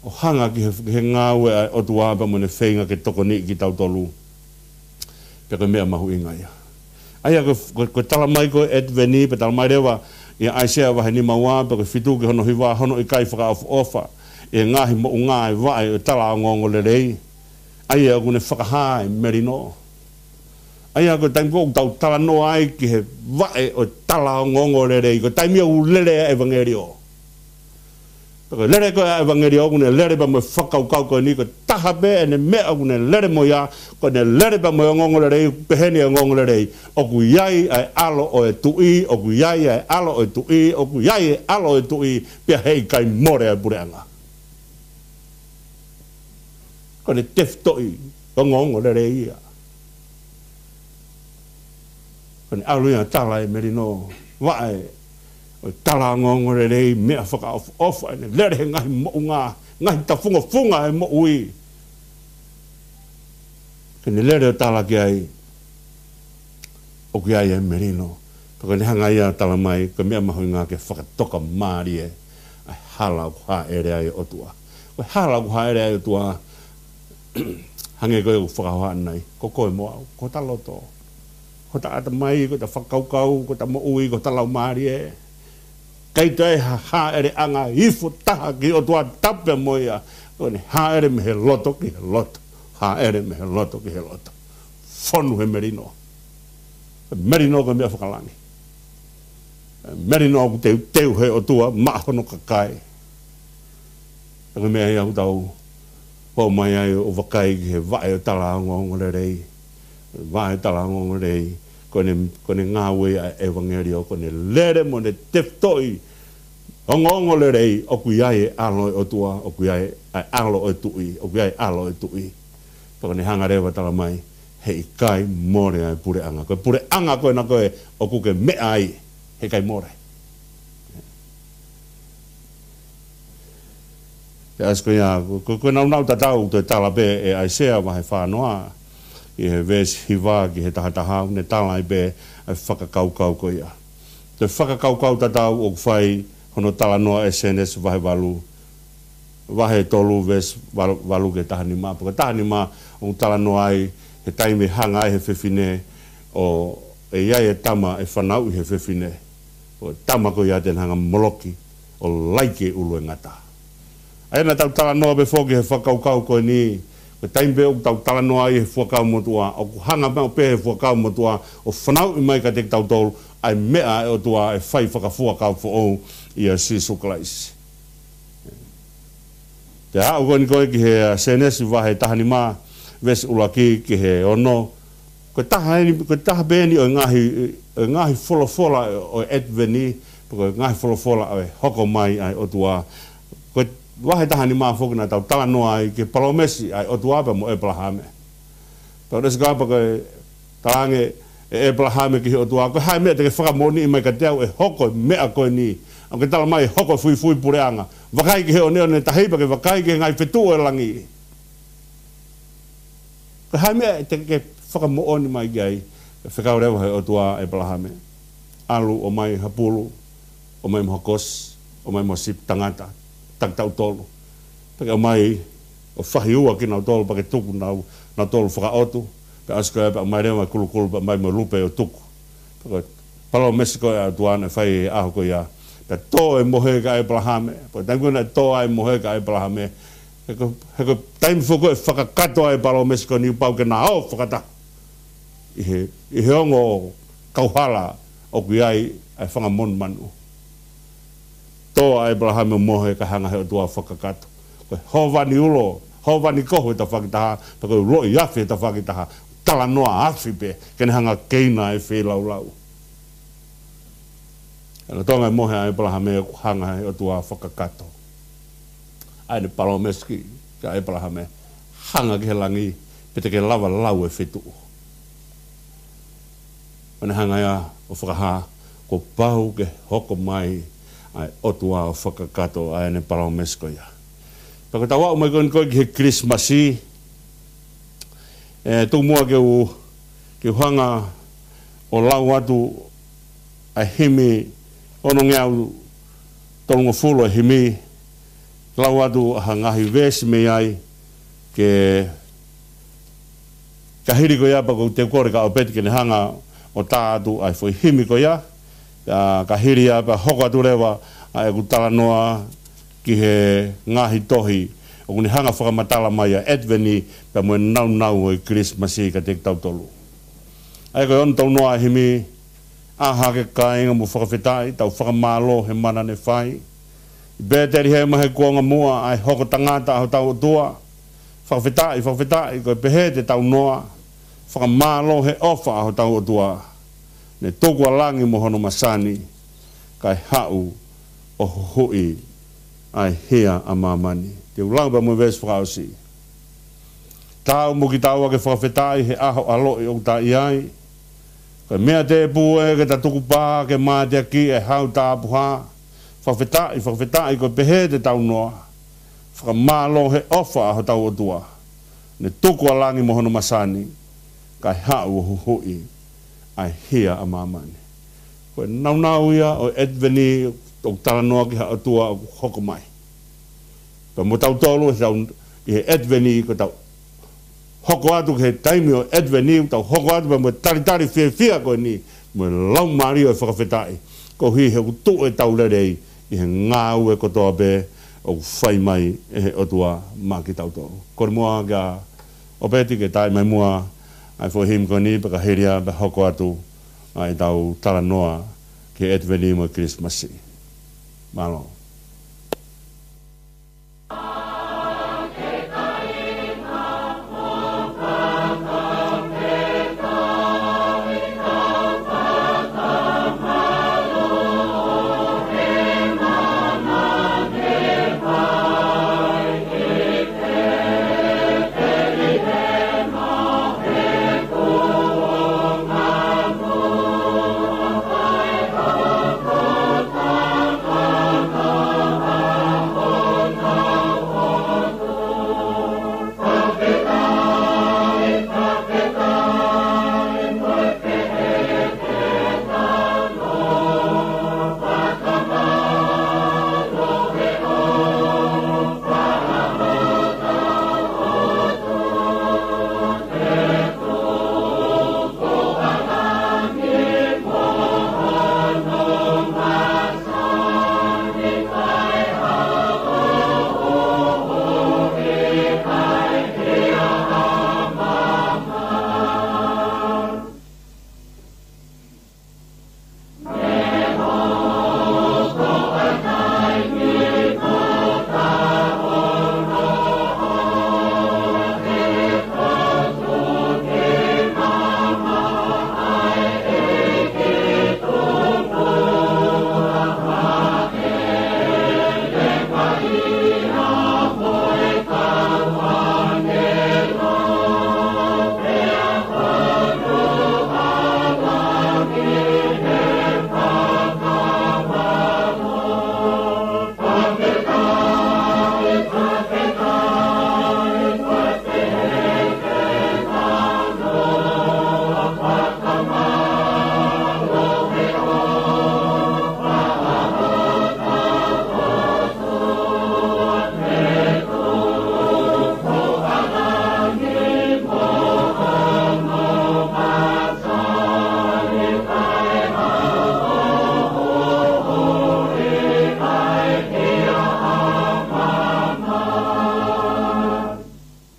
ʻo hanga ki he, ki he ngāue ʻa e ʻOtua pea mo ʻene feinga ke tokoniʻi kitautolu. Pea ko e meʻa mahuʻinga ia. ʻA ia ko, ko, ko e talamai ko ē ʻa e ʻEtiveni, pea talamai leva ʻia ʻAisea vahe nima ua, pea ko e fitu ki hono hiva, hono ʻikai fakaʻofoʻofa ʻi he ngaahi moʻunga ʻa e vaʻe ʻo e tala ongoongolelei, ʻa ia ʻoku ne fakahā e melino. ʻA ia ko e taimi ko ē ʻoku tau talanoa ai ki he vaʻe ʻo e tala ongoongolelei, ko e taimi ʻoku lele ai e ʻevangeliō. Pea ko e lele ko ē ʻa e ʻevangeliō, ʻoku ne lele pea mo e fakakaukau ko eni, ko e taha pē ʻene meʻa ʻoku ne lele mo ia, ko ʻene lele pea mo e ongoongolelei, pehē ni e ongoongolelei, ʻoku ʻi ai ʻa e ʻAlo ʻo e Tuʻi, ʻoku ʻi ai ʻa e ʻAlo ʻo e Tuʻi, ʻoku ʻi ai e ʻAlo ʻo e Tuʻi, pea heʻikai mole ʻa e puleʻanga. Ko ʻene tefitoʻi ongoongolelei ia. Ko ʻene ʻalu ia ʻo tala e melino, vaʻe ʻo e tala ongoongolelei, meʻa fakaʻofoʻofa, ʻene lele he ngaahi moʻunga, ngaahi tafungofunga ʻo e moʻui. Ke ne lele ʻo tala ki ai, ʻoku ʻi ai e melino. Ko ʻene hanga ia ʻo talamai, ko e meʻa mahuʻinga ke fakatoka mālie ʻa e hala ʻoku hāʻele ai e ʻOtua. Ko e hala ʻoku hāʻele ai e ʻOtua, hangē ko ʻeku fakahohaʻa ʻanenai, ko koe mo au, ko hota loto, ko hota ʻatamai, ko hota fakakaukau, ko hota moʻui, ko hota laumālie. ʻIkai toe ʻi ai ha hāʻeleʻanga ifo taha ki he ʻOtua tapu pea mo ia. Ko ʻene hāʻele mei he loto ki he loto. Hāʻele mei he loto ki he loto. Fonu he melino. Melino ko e meʻa fakalangi. Melino ʻoku teuteu he ʻOtua maʻa hono kakai. Ko e meʻa ia ʻoku tau ō mai ai ʻo vakai ki he vaʻe ʻo e tala ongoongolelei. Vaʻe ʻo e tala ongoongolelei, ko ʻene, ko ʻene ngāue ʻa e ʻevangeliō, ko ʻene lele mo ʻene tefitoʻi ongoongolelei, ʻoku ʻi ai e ʻAlo ʻo e ʻOtua, ʻoku ʻi ai ʻa e ʻAlo ʻo e Tuʻi, ʻoku ʻi ai e ʻAlo ʻo e Tuʻi. Pea ko ʻene hanga leva ʻo talamai, heʻikai mole ʻa e puleʻanga. Ko e puleʻanga ko ena ko ē ʻoku ke meʻa ai, heʻikai mole. Pea ʻosi ko ia, ko, ko, ko e nāunau tatau ʻoku toe tala pē ʻe ʻAisea vahe fānoa, ʻi he veesi hiva ki he taha taha, ʻoku ne tala ai pē ʻa e fakakaukau ko ia. Toe fakakaukau tatau ʻoku fai hono talanoa ʻe Sēnesi vahe valu, vahe tolu veesi valu, valu ki he taha nima. Pea ko e taha nima ʻoku talanoa ai he taimi ʻe hanga ai he fefine ʻo ʻe ʻi ai e tama ʻe fanauʻi he fefine. Ko e tama ko ia te ne hanga ʻo moloki ʻo laiki e ʻulu ʻo e ngata. ʻA ia naʻa tau talanoa pē foki he fakakaukau ko eni, ko e taimi pē ʻoku tau talanoa ai he Fuakava Motuʻa, ʻoku hanga maʻu pē he Fuakava Motuʻa ʻo fanauʻi mai kiate kitautolu ʻa e meʻa ʻa e ʻOtua ʻe fai fakafuakava foʻou ʻia Sīsū Kalaisi. Pea aʻu ko eni ko ē ki he, ʻa, Sēnesi vahe taha nima, veesi ʻuluaki ki he ono, ko e taha eni, ko e taha pē eni ʻo e ngaahi, ʻo e ngaahi folofola ʻo e ʻAtiveni, pe ko e ngaahi folofola ʻo e hoko mai ʻa e ʻOtua. Ko e vahe taha nima foki naʻa tau talanoa ai ki he palōmesi ʻa e ʻOtua pea mo ʻĒpalahame. Pea ʻoku ʻosi ko ia pea ko e talaange ʻe ʻĒpalahame ki he ʻOtua, ko e hā e meʻa te ke fakamoʻoniʻi mai kiate au ʻe hoko e meʻa ko eni, ʻoku ke talamai ʻe hoko e fuifui puleʻanga. Vakai ki he ʻoneʻone tahi pea ke vakai ki he ngaahi fetuʻu ʻo e langi. Ko e hā e meʻa te ke fakamoʻoni mai ki ai? Pea fekau leva he ʻOtua ʻa ʻĒpalahame, ʻalu ʻo ʻomai ha pulu, ʻo ʻomai mo ha kosi, ʻo ʻomai mo ha sipi tangata, taki taʻu tolu. Pea ke ʻomai ʻo fahi ua kinautolu, pea ke tuku nau, nautolu fakaʻotu. Pea ʻosi ko ia pea ʻomai leva e kulukulu, pea ʻomai mo e lupe ʻo tuku. Pea ko e palōmesi ko ē ʻa e ʻOtua naʻe fai he ʻaho ko ia. Pea tō e mohe kia ʻĒpalahame. Pea taimi ko ē naʻe tō ai e mohe kia ʻĒpalahame, he ko, he ko e taimi foki ko ē ʻe fakakakato ai e palōmesi ko eni, pau ke na ō fakataha ʻi he, ʻi he ongo kauhala ʻoku ʻi ai ʻa e fanga monumanu. Tō ʻa ʻĒpalahame e mohe kae hanga he ʻOtua ʻo fakakakato. Ko e hōvani ulo, hōvani kohu he tafaʻaki ʻe taha, pea ko e uloʻi afi he tafaʻaki ʻe taha, talanoa afi pē, ke ne hanga ʻo keina e feilaulau. He lolotonga e mohe ʻa ʻĒpalahame ʻoku hanga he ʻOtua ʻo fakakakato ʻa ʻene palōmesi ki, kia ʻĒpalahame, hanga ki he langi, pe te ke lava lau e fetuʻu. Pea ne hanga ia ʻo fakahā, kuo pau ke hoko mai ʻa e ʻOtua ʻo fakakakato ʻa ʻene palōmesi ko ia. Pea ko ʻetau aʻu mai ko eni ko ē ki he Kilisimasi, ʻe, tuku muʻa ke u, ke u hanga ʻo lau atu ʻa e himi, onongeau tolungofulu e himi, lau atu ha ngaahi veesi mei ai, ke, ka hili ko ia pea ʻoku ou kole kia ʻOpeti ke ne hanga ʻo tā atu ʻa e foʻi himi ko ia, ʻa, ka hili ia pea hoko atu leva ʻa ʻeku talanoa ki he ngaahi tohi ʻoku ne hanga ʻo fakamatala mai ʻa e ʻAtiveni pea mo e nāunau ʻo e Kilisimasi kiate kitautolu. ʻA ia ko e ono tolu noa e himi, ʻĀ hake kāinga mo fakafetaʻi, tau fakamālō he mana ne fai. ʻI Pētelihema he kuonga muʻa ʻa e hoko tangata ʻa hotau ʻOtua. Fakafetaʻi, fakafetaʻi, ko e pehē te tau noa. Fakamālō he ʻofa ʻa hotau ʻOtua. Ne tuku ʻa langi mo hono masani, kae haʻu ʻo huhuʻi ʻa e hia ʻa māmani. Te u lau pē mo e veesi fakaʻosi. Taau mo kitaua ke fakafetaʻi he ʻaho ʻaloʻi ʻoku ta ʻi ai. Ko e meʻa tēpū ē ke ta tukupā ke mateakiʻi e hau tapuhā. Fakafetaʻi, fakafetaʻi, ko e pehē te tau noa. Fakamālō he ʻofa ʻa hotau ʻOtua. Ne tuku ʻa langi mo hono masani, kae haʻu ʻo huhuʻi ʻa e hia ʻa māmani. Ko e nāunau ia ʻo e ʻAtiveni, ʻoku talanoa ki ha ʻOtua ʻoku hoko mai. Pea mo tautolu, he tau, ʻi he ʻAtiveni, ko ʻetau hoko atu ki he taimi ʻo e ʻAtiveni, ʻoku tau hoko atu pea mo e talitali fiefia ko eni, mo e laumālie ʻo e fakafetaʻi. Koeʻuhi he ʻoku tuʻu ʻetau lelei ʻi he ngāue kotoa pē ʻoku fai mai ʻe he ʻOtua maʻa kitautolu. Kole muʻa kia ʻOpeti ke taaʻi mai muʻa ʻa e foʻi himi ko eni, pea ka hili ia pea hoko atu ʻa ʻetau talanoa ki he ʻAtiveni mo e Kilisimasi. Mālō.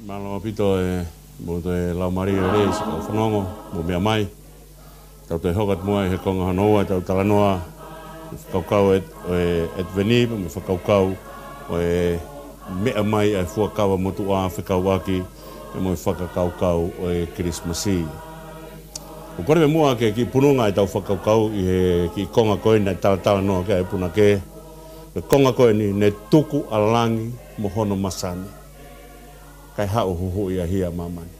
Mālō ʻaupito e, mo e laumālie ʻo e lelei siʻi kau fanongo, mo e meʻa mai. Tau toe hoko atu muʻa ʻi he konga hono ua ʻetau talanoa, fakakaukau ʻo e, ʻo e ʻAtiveni, mo e fakakaukau ʻo e meʻa mai ʻa e fuakava motuʻa fekauʻaki, pea mo e fakakaukau ʻo e Kilisimasi. ʻOku kole muʻa ke kiʻi pununga ʻetau fakakaukau ʻi he kiʻi konga ko eni naʻe talatalanoa ki ai e punake, ko e konga ko eni, ne tuku ʻa langi mo hono masani, kae haʻu ʻo huhuʻi ʻa e hia ʻa māmani.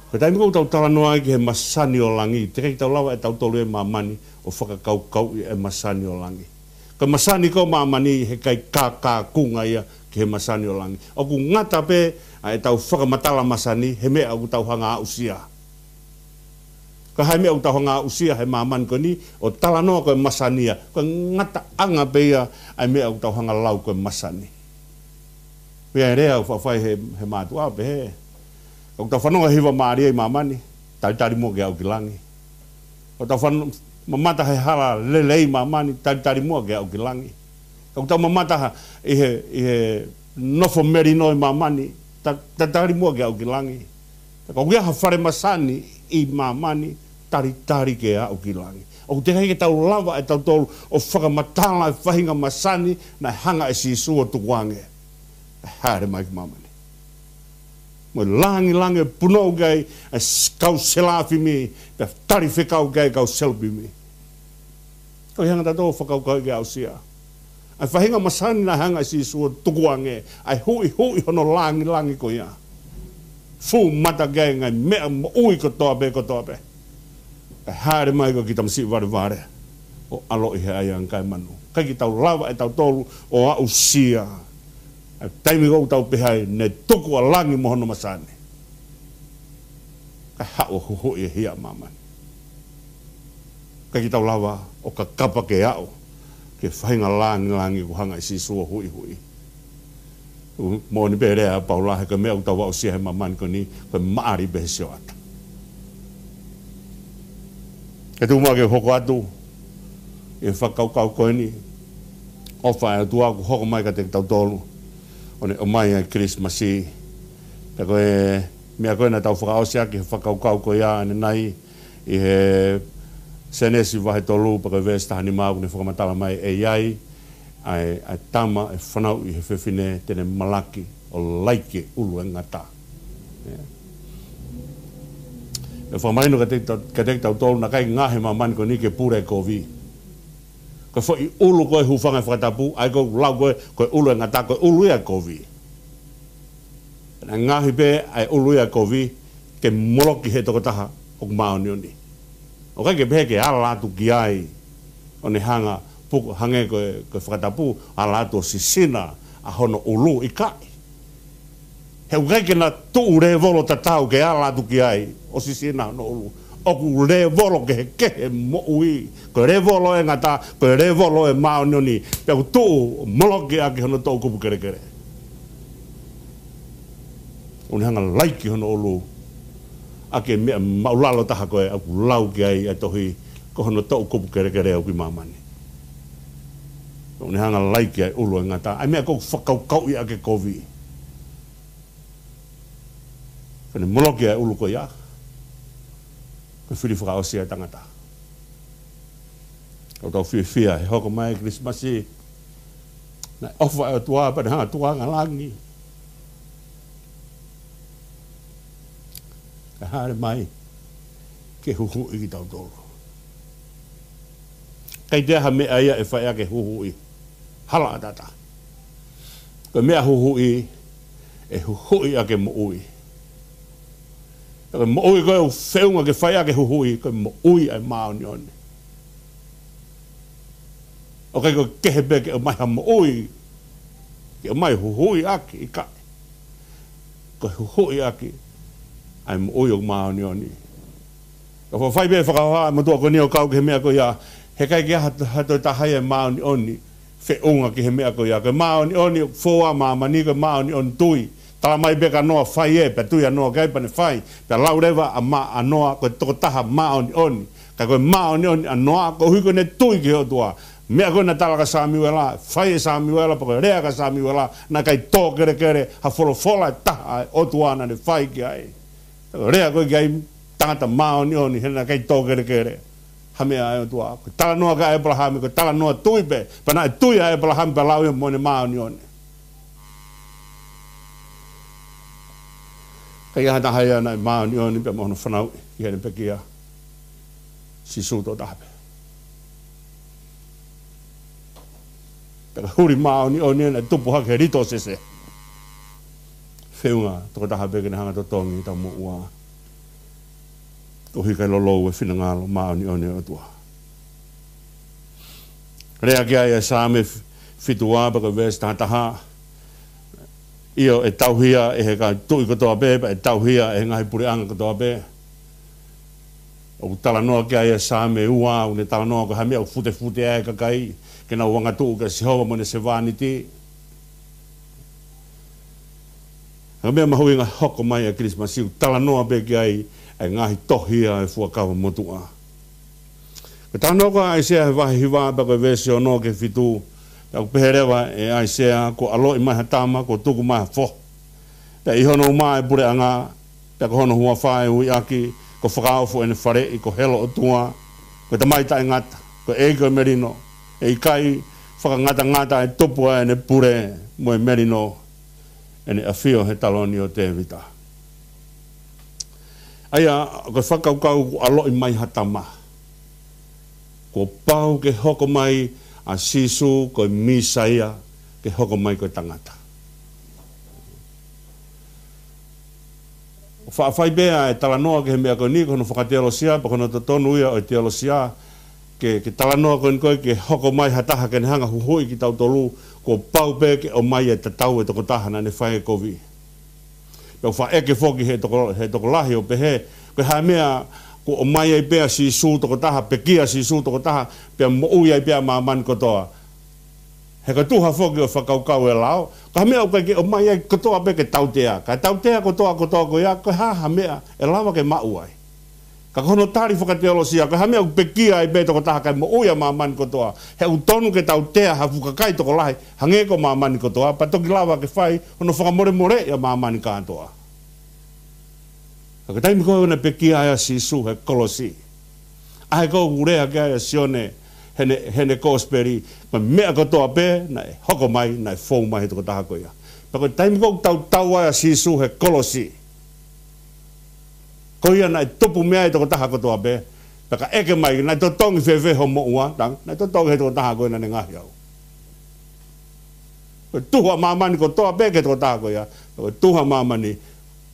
Ko e taimi ʻoku tau talanoa ai ki he masani ʻo langi, teʻeki ke tau lava ʻe tautolu ʻi māmani ʻo fakakaukauʻi e masani ʻo langi. Ko e masani ko ē ʻo māmani he ʻikai kākākunga ia ki he masani ʻo langi. ʻOku ngata pē ʻa ʻetau fakamatala masani he meʻa ʻoku tau hanga ʻo aʻusia. Ko e hā e meʻa ʻoku tau hanga ʻo aʻusia he māmani ko eni, ʻo talanoa ko e masani ia, ko e ngataʻanga pē ia ʻa e meʻa ʻoku tau hanga ʻo lau ko e masani. Pea ʻi ai e lea ʻoku faʻa fai ʻe he, he mātuʻa ʻo pehē, ka ʻoku tau fanongo he hiva mālie ʻi māmani, talitali muʻa ke aʻu ki langi. Ka ʻoku tau fan-, mamata he hala lelei ʻi māmani, talitali muʻa ke aʻu ki langi. Ka ʻoku tau mamata ha, ʻi he, ʻi he nofo melino ʻi māmani, ta-, talitali muʻa ke aʻu ki langi. Ka ʻoku ʻi ai ha fale masani ʻi māmani, talitali ke aʻu ki langi. ʻOku teʻeki ke tau lava ʻe tautolu ʻo fakamatala e faʻahinga masani naʻe hanga ʻe Sīsū ʻo tukuange, ʻe hāʻele mai ki māmani. Mo e langilangi ʻe punou ki ai e s-, kau selafimi, pea tali fekau ki ai e kau selupimi. Ko e hanga ʻe tautolu ʻo fakakaukauʻi ke aʻusia ʻa e faʻahinga masani naʻe hanga ʻe Sīsū ʻo tukuange, ʻa e huʻihuʻi hono langilangi ko ia. Fuʻu mata ki ai e ngaahi meʻa moʻui kotoa pē, kotoa pē. Kae hāʻele mai ko e kiʻi tamasiʻi valevale ʻo ʻaloʻi he ʻaiʻanga kae manu. ʻIkai ke tau lava ʻe tautolu ʻo aʻusia ʻa e taimi ʻoku tau pehē ai, ne tuku ʻa langi mo hono masani, kae haʻu ʻo huhuʻi e hia ʻa māmani. ʻIkai ke tau lava ʻo kakapa ke aʻu ki he faʻahinga langilangi kuo hanga ʻe Sīsū ʻo huʻihuʻi. Moʻoni pē lea ʻa Paula, he ko e meʻa ʻoku tau aʻusia he māmani ko eni, ko e maʻali pē he sioʻata. Ke tuku muʻa ke u hoko atu ʻi he fakakaukau ko eni, ʻofa ʻa e ʻOtua kuo hoko mai kiate kitautolu, ʻo ne ʻomai ʻa e Kilisimasi. Pea ko e meʻa ko ē naʻa tau fakaʻosi ʻaki he fakakaukau ko ia ʻanenai, ʻi he Sēnesi vahe tolu pea ko e veesi taha nima, ʻoku ne fakamatala mai ʻe ʻi ai ʻa e, ʻa e tama ʻe fanauʻi ʻe he fefine te ne malaki ʻo laiki e ʻulu ʻe ngata. ʻIo. ʻE fakamahino kiate kita-, kiate kitautolu naʻe ʻikai ngaahi he māmani ko eni ke pule e kovi. Ko e foʻi ʻulu ko ē ʻoku hūfanga he fakatapu, ʻa ia ko e lau ko ē, ko e ʻulu ʻe ngata, ko e ʻulu ia ʻo e kovi. Naʻe ngaahi pē ʻa e ʻulu ia ʻo e kovi ke moloki ʻe he tokotaha ʻoku māʻoniʻoni. ʻOku ʻikai ke pehē ke ala atu ki ai ʻo ne hanga puku hangē ko e, ko e fakatapu, ala atu ʻo sisina ʻa hono ʻulu, ʻikai. He ʻoku ʻikai ke na tuʻu lēvolo tatau ke ala atu ki ai ʻo sisina hono ʻulu. ʻOku lēvolo kehekehe moʻui. Ko e lēvolo ʻe ngata, ko e lēvolo ʻe māʻoniʻoni. Pea ʻoku tuʻu ʻo moloki ʻaki hono toʻukupu kelekele. ʻO ne hanga laiki hono ʻulu ʻaki e meʻa māʻulalo taha ko ē ʻoku lau ki ai ʻa e tohi, ko hono toʻukupu kelekele ʻoku ʻi māmani. ʻO ne hanga laiki ʻa e ʻulu ʻe ngata. ʻA e meʻa ʻoku fakakaukauʻi ʻaki e kovi. Ko ʻene moloki ʻa e ʻulu ko ia, ko e fili fakaʻosi ʻa e tangata. ʻOku tau fiefia he hoko mai e Kilisimasi. Naʻe ʻofa ʻa e ʻOtua pea ne hanga ʻo tukuange ʻa langi kae hāʻele mai ke huhuʻi kitautolu. ʻIkai toe ʻi ai ha meʻa ia ʻe fai ʻaki e huhuʻi. Hala ʻatā. Ko e meʻa huhuʻi, ʻe huhuʻi ʻaki e moʻui. Ko e moʻui ko ē ʻoku feʻunga ke fai ʻaki e huhuʻi, ko e moʻui ʻa e māʻoniʻoni. ʻOku ʻikai ko e kehe pē ke ʻomai ha moʻui, ke ʻomai huhuʻi ʻaki, ʻikai. Ko e huhuʻi ʻaki ʻa e moʻui ʻoku māʻoniʻoni. Ka ʻoku fai pē fakahoha ʻa e motuʻa ko eni ʻo kau ki he meʻa ko ia, he ʻikai ke ʻi ai ha, ha toe taha ia ʻe māʻoniʻoni feʻunga ki he meʻa ko ia. Ko e māʻoniʻoni ʻoku fou ai ʻa māmani, ko e māʻoniʻoni tui. Tala mai pē kia Noa fai ē, pea tui ʻa Noa ki ai pea ne fai. Pea lau leva ʻa Ma-, ʻa Noa ko e tokotaha māʻoniʻoni. Ka ko e māʻoniʻoni ʻa Noa, koeʻuhi ko ʻene tui ki he ʻOtua. Meʻa ko ē naʻe tala kia Samiuela, fai ʻe Samiuela, pea ko e lea kia Samiuela, naʻe ʻikai tō kelekele ha folofola ʻe taha ʻa e ʻOtua naʻa ne fai ki ai. Lea ko ē ki ai tangata māʻoniʻoni, he naʻe ʻikai tō kelekele ha meʻa ʻa e ʻOtua. Ko e talanoa kia ʻĒpalahame, ko e talanoa tui pē, pea naʻe tui ʻa ʻĒpalahame pea lau ia mo ʻene māʻoniʻoni. ʻIkai ʻi ai ha taha ia naʻe māʻoniʻoni pea mo hono fanauʻi ʻi heʻene pekia. Sīsū tokotaha pē. Pea ko e huli māʻoniʻoni naʻe tupu hake he lito sese. Feʻunga tokotaha pē ke ne hanga ʻo totongi ʻetau moʻua. Koeʻuhi kae lolou e finangalo māʻoniʻoni ʻo e ʻOtua. Lea ki ai ʻa e Saame f-, fitu ua pea ko e veesi taha taha. ʻIo, ʻe tauhi ia ʻe he kau tuʻi kotoa pē, pea ʻe tauhi ia ʻe he ngaahi puleʻanga kotoa pē. ʻOku talanoa ki ai ʻa e Saame ua, ʻoku ne talanoa ko e hā e meʻa ʻoku futefute ai e kakai ke nau angatuʻu kia Sihova mo ʻene sevāniti. Ko e meʻa mahuʻinga hoko mai ʻa e Kilisimasi, ʻoku talanoa pē ki ai ʻa e ngaahi tohi ʻa e Fuakava Motuʻa. Ko e talanoa ko ē ʻa ʻAisea he vahe hiva pea ko e veesi ono ki he fitu, pea ʻoku pehē leva ʻe ʻAisea, kuo ʻaloʻi mai ha tama, kuo tuku mai ha foha. Pea ʻi hono uma ʻa e puleʻanga, pea ko hono huafa ʻe ui ʻaki, ko Fakaofo ʻene Faleʻi, ko Helo ʻOtua, ko e Tamai Taʻengata, ko e ʻEiki ʻo e Melino, ʻe ʻikai fakangatangata ʻe tupu ʻa ʻene pule mo e melino, ʻene ʻafio he taloni ʻo Tēvita. ʻA ia, ko e fakakaukau kuo ʻaloʻi mai ha tama. Kuo pau ke hoko mai ʻa Sīsū ko e Mīsaia, ke hoko mai ko e tangata. ʻOku faʻa fai pē ʻa e talanoa ki he meʻa ko eni, ko hono fakateolosia, pea ko hono totonu ia ʻo e teolosia, ke, ke talanoa ko eni ko ē, ke hoko mai ha taha ke ne hanga ʻo huhuʻi kitautolu, kuo pau pē ke ʻomai e tatau e tokotaha naʻa ne fai e kovi. Pea ʻoku faʻa ʻeke foki he toko, he tokolahi ʻo pehē, ko e hā e meʻa Kuo ʻomai ai pē ʻa Sīsū tokotaha, pekia ʻa Sīsū tokotaha, pea moʻui ai pē ʻa māmani kotoa. He ko e tuha foki ʻo e fakakaukau ʻa e lao, ko ha meʻa ʻoku ʻikai ke ʻomai ai kotoa pē ke tautea. Ka tautea kotoa, kotoa ko ia, ko e hā ha meʻa ʻe lava ke maʻu ai? Ka ko hono tali fakateolosia, ko e hā ha meʻa ʻoku pekia ai pē tokotaha kae moʻui ʻa māmani kotoa? He ʻoku tonu ke tautea ha fuʻu kakai tokolahi, hangē ko māmani kotoa, pea toki lava ke fai hono fakamolemoleʻi ʻa māmani kātoa. Ka ko e taimi ko ē naʻe pekia ai ʻa Sīsū he kolosi, ʻa ē ʻoku lea ki ai ʻa Sione heʻene, heʻene kosipeli, ko e meʻa kotoa pē naʻe hoko mai, naʻe fou mai he tokotaha ko ia. Pea ko e taimi ko ē ʻoku tautau ai ʻa Sīsū he kolosi, ko ia naʻe tupu mei ai e tokotaha kotoa pē. Pea ka ʻeke mai, naʻe totongi fēfē hoʻo moʻua? Tang, naʻe totongi he tokotaha ko ē naʻa ne ngaohi au. Ko e tuha ʻa māmani kotoa pē ki he tokotaha ko ia. Ko e tuha ʻa māmani,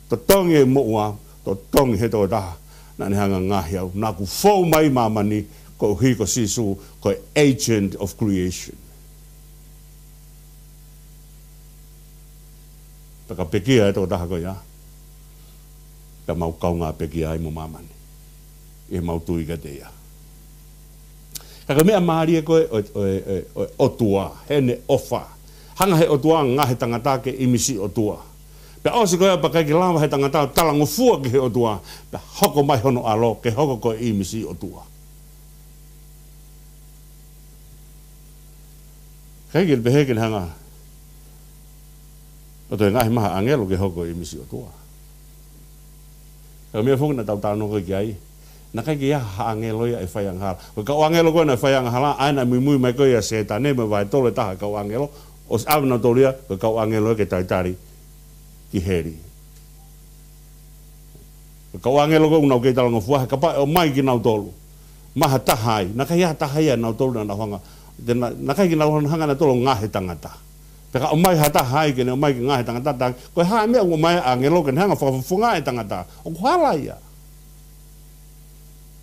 totongi e moʻua, totongi he tokotaha naʻa ne hanga ʻo ngaohi au. Naʻa ku fou mai ʻi māmani koeʻuhi ko Sīsū, ko e agent of creation. Pea ka pekia e tokotaha ko ia, pea mau kaungā pekia ai mo māmani ʻi heʻemau tui kiate ia. Ka ko e meʻa mālie ko ē ʻo, ʻo, ʻo, ʻo e ʻOtua, heʻene ʻofa. Hanga he ʻOtua ʻo ngaohi e tangata ke ʻimisi ʻOtua. Pea ʻosi ko ia pea ʻikai ke lava he tangata ʻo talangofua ki he ʻOtua, pea hoko mai hono ʻAlo ke hoko ko e ʻimisi ʻOtua. ʻIkai ke pehē ke ne hanga ʻo toe ngaohi mai ha ʻāngelo ke hoko ko e ʻimisi ʻOtua. Ka ko e meʻa foki naʻa tau talanoa ko ē ki ai, naʻe ʻikai ke ʻi ai ha ʻāngelo ia ʻe fai angahala. Ko e kau ʻāngelo ko ē naʻe fai angahala, ʻa ia naʻe muimui mai ko ē ʻa Sētane mo e vahe tolu ʻe taha e kau ʻāngelo, ʻosi ʻave nautolu ia, ko e kau ʻāngelo ia ke talitali ki heli. Ko e kau ʻāngelo ko ē ʻoku nau kei talangofua, he kapau ʻe ʻomai kinautolu, mai ha taha ai, naʻe ʻikai ha taha ia ʻia nautolu naʻa nau hanga, te na-, naʻe ʻikai ke nau hanga nautolu ʻo ngaohi e tangata. Pea ka ʻomai ha taha ai ke ne ʻomai ke ngaohi e tangata, tang, ko e hā e meʻa ʻoku ʻomai ai e ʻāngelo ke ne hanga ʻo fakafofongaʻi e tangata? ʻOku hala ia.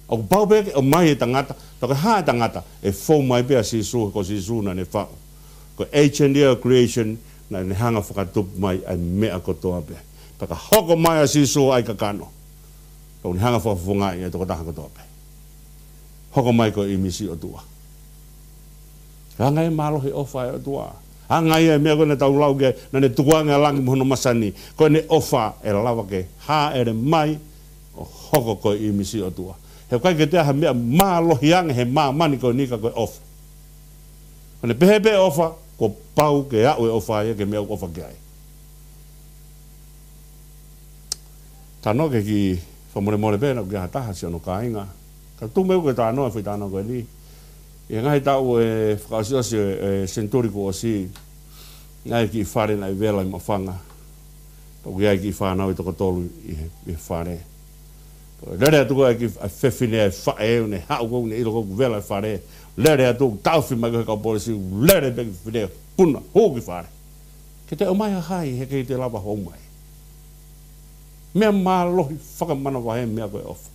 ʻOku pau pē ke ʻomai e tangata, pea ko e hā e tangata? ʻE fou mai pē ʻa Sīsū, ko Sīsū naʻa ne faʻu. Ko e agent ia ʻo e creation, naʻa ne hanga ʻo fakatupu mai ʻa e meʻa kotoa pē. Pea ka hoko mai ʻa Sīsū ʻo ʻai kakano, pea ʻoku ne hanga ʻo fakafofongaʻi e tokotaha kotoa pē. Hoko mai ko e ʻimisi ʻOtua. Hanga ʻe mālohi ʻofa ʻa e ʻOtua. Hanga ia e meʻa ko ē naʻa tau lau ki ai, naʻa ne tukuange ʻa langi mo hono masani. Ko ʻene ʻofa ʻe lava ke hāʻele mai ʻo hoko ko e ʻimisi ʻOtua. He ʻoku ʻikai ke toe ʻi ai ha meʻa mālohi ange he māmani ko eni ka ko e ʻofa. Ko ʻene pehē pē ʻofa, kuo pau ke aʻu e ʻofa ia ki he meʻa ʻoku ʻofa ki ai. Talanoa ki he kiʻi fakamolemole pē naʻa ʻoku ʻi ai ha taha siʻono kāinga. Ka tuku mai ʻoku ke talanoa e foʻi talanoa ko eni. ʻI he ngaahi taʻu ʻe fakaʻosiʻosi ʻo e, e senituli kuo ʻosi, naʻe ʻi ai e kiʻi fale naʻe vela ʻi Mafanga. Pea ʻoku ʻi ai e kiʻi fānau ʻe toko tolu ʻi he, ʻi he fale. Lele atu ko ē e kiʻi, ʻa e fefine ʻa e faʻē, ʻo ne haʻu ko ē ʻo ne ʻilo ko ē ʻoku vela e fale. Lele atu, taʻofi mai ko ē e kau polisi, lele pē e kiʻi fefine, puna, hū ki fale. Ke te ʻomai ha hai, he ʻikai te lava hoʻo ʻomai. Meʻa mālohi fakamanavahē e meʻa ko e ʻofa.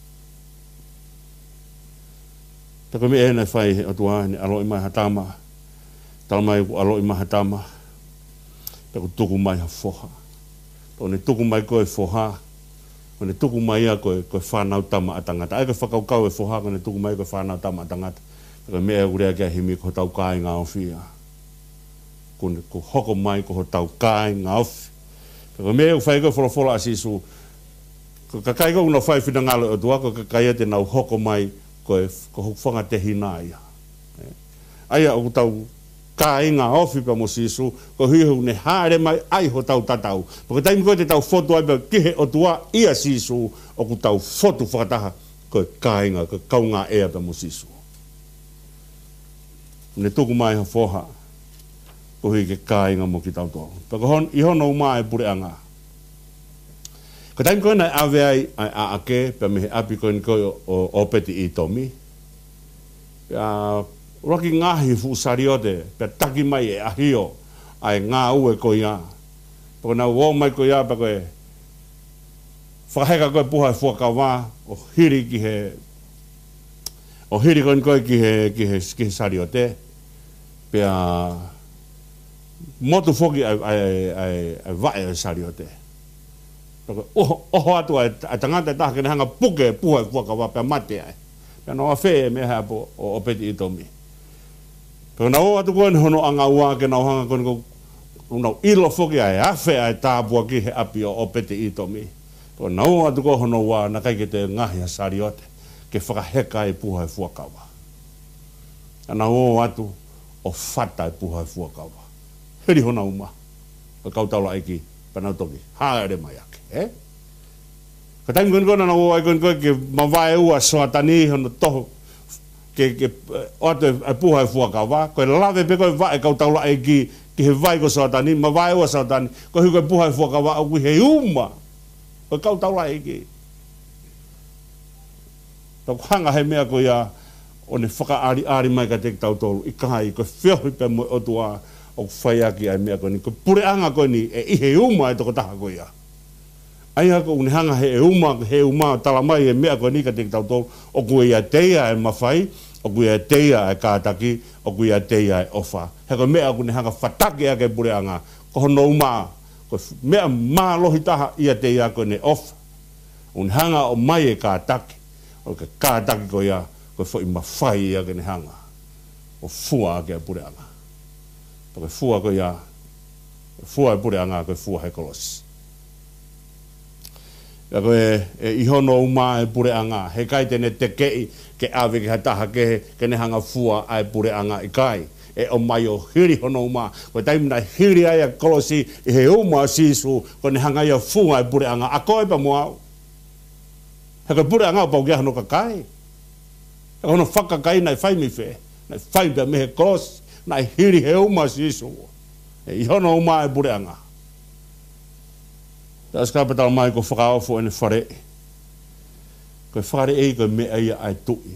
Pea ko e meʻa ē naʻe fai he ʻOtua, ne ʻaloʻi mai ha tama. Tala mai kuo ʻaloʻi mai ha tama, pea kuo tuku mai ha foha. Pea ʻoku ne tuku mai ko ē e foha, ʻoku ne tuku mai ia ko e, ko e fānau tama ʻa tangata. ʻA ia ko e fakakaukau e foha, ʻoku ne tuku mai ko e fānau tama ʻa tangata. Pea ko e meʻa ʻoku lea ki ai e himi, ko hotau kāinga ofi ia. Kuo ne, kuo hoko mai ko hotau kāinga ofi. Pea ko e meʻa ʻoku fai ko ē e folofola ʻa Sīsū, ko e kakai ko ē ʻoku nau fai e finangalo ʻo e ʻOtua, ko e kakai ia te nau hoko mai ko e, ko hoku fanga tehina ia. ʻA ia ʻoku tau kāinga ofi pea mo Sīsū, koeʻuhi he ʻoku ne hāʻele mai ʻai hotau tatau. Pea ko e taimi ko ē te tau fotu ai pea ki he ʻOtua ʻia Sīsū, ʻoku tau fotu fakataha ko e kāinga, ko e kaungāʻea pea mo Sīsū. Ne tuku mai ha foha, koeʻuhi ke kāinga mo kitautolu. Pea ko hon-, ʻi hono uma e puleʻanga. Ko e taimi ko ē naʻe ʻave ai ʻa e ʻaʻake, pea mei he ʻapi ko eni ko ē ʻo, ʻo, ʻo Peti ʻi Tomi. Pea ʻuluaki ngaohi e fuʻu saliote, pea taki mai e ʻahio ʻa e ngāue ko ia. Pea ko ʻenau ō mai ko ia, pea ko e fakaheka ko ē e puha e fuakava, ʻo hili ki he, ʻo hili ko eni ko ē ki he, ki he, ki he saliote. Pea motu foki ʻa e, ʻa e, ʻa e, ʻa e vaʻe ʻo e saliote. Pea ko e ʻoho, ʻoho atu ʻa e, ʻa e tangata ʻe taha ke ne hanga ʻo puke e puha ʻo e fuakava pea mate ai. Pea nau afe mei he ʻapi ʻo ʻOpeti ʻItomi. Pea nau ō atu ko eni hono ʻanga ua ke nau hanga ko eni ko, ʻo nau ʻilo foki ʻa e afe ʻa e tāpuaki he ʻapi ʻo ʻOpeti ʻItomi. Pea nau ō atu ko hono ua naʻe ʻikai ke toe ngaohi ha saliote ke fakaheka e puha ʻo e fuakava. Pea nau ō atu ʻo fata e puha ʻo e fuakava. Hili honau uma ʻa e kau taulaʻeiki pea nau toki hāʻele mai ʻaki, ē? Ko e taimi ko eni ko ē naʻa nau ō ai ko eni ko ē ke mavaeua ʻa Soatani hono toho ke, ke, ē, ʻoatu e, e puha ʻo e fuakava, ko e lave pē ko ē ʻa e kau taulaʻeiki ki he vai ko Soatani, mavaeua ʻa Soatani, koeʻuhi ko e puha ʻo e fuakava ʻoku ʻi he uma ʻo e kau taulaʻeiki. Tau hanga he meʻa ko ia ʻo ne fakaʻaliʻali mai kiate kitautolu, ʻikai, ko e feohi pea mo e ʻOtua ʻoku fai ʻaki ʻa e meʻa ko eni, ko e puleʻanga ko eni ʻe ʻi he uma ʻo e tokotaha ko ia. ʻA ia ko ʻene hanga he uma, he uma ʻo tala mai e meʻa ko eni kiate kitautolu, ʻoku ʻiate ia e mafai, ʻoku ʻiate ia e kātaki, ʻoku ʻiate ia e ʻofa. He ko e meʻa ʻoku ne hanga ʻo fataki ʻaki e puleʻanga, ko hono uma, ko e f-, meʻa mālohi taha ʻiate ia ko ʻene ʻofa. ʻOku ne hanga ʻo ʻomai e kātaki, ʻo e kātaki ko ia, ko e foʻi mafai ia ke ne hanga ʻo fua ʻaki e puleʻanga. Pea ko e fua ko ia, fua e puleʻanga, ko e fua he kolosi. Pea ko e, ʻe ʻi hono uma e puleʻanga, heʻikai te ne tekeʻi ke ʻave ki ha taha kehe, ke ne hanga ʻo fua ʻa e puleʻanga, ʻikai. ʻE ʻomai ʻo hili hono uma. Ko e taimi naʻe hili ai ʻa e kolosi ʻi he uma ʻo Sīsū, ko ʻene hanga ia ʻo fua e puleʻanga, ʻa koe pea mo au. He ko e puleʻanga ʻoku pau ke ʻi ai hono kakai. He ko hono fakakakai naʻe fai mei fē? Naʻe fai pē mei he kolosi, naʻe hili he uma ʻo Sīsū. ʻE ʻi hono uma e puleʻanga. Pea ʻosi ko ia pea tala mai ko e fakaofo ʻene faleʻi. Ko e faleʻi ko e meʻa ia ʻa e tuʻi.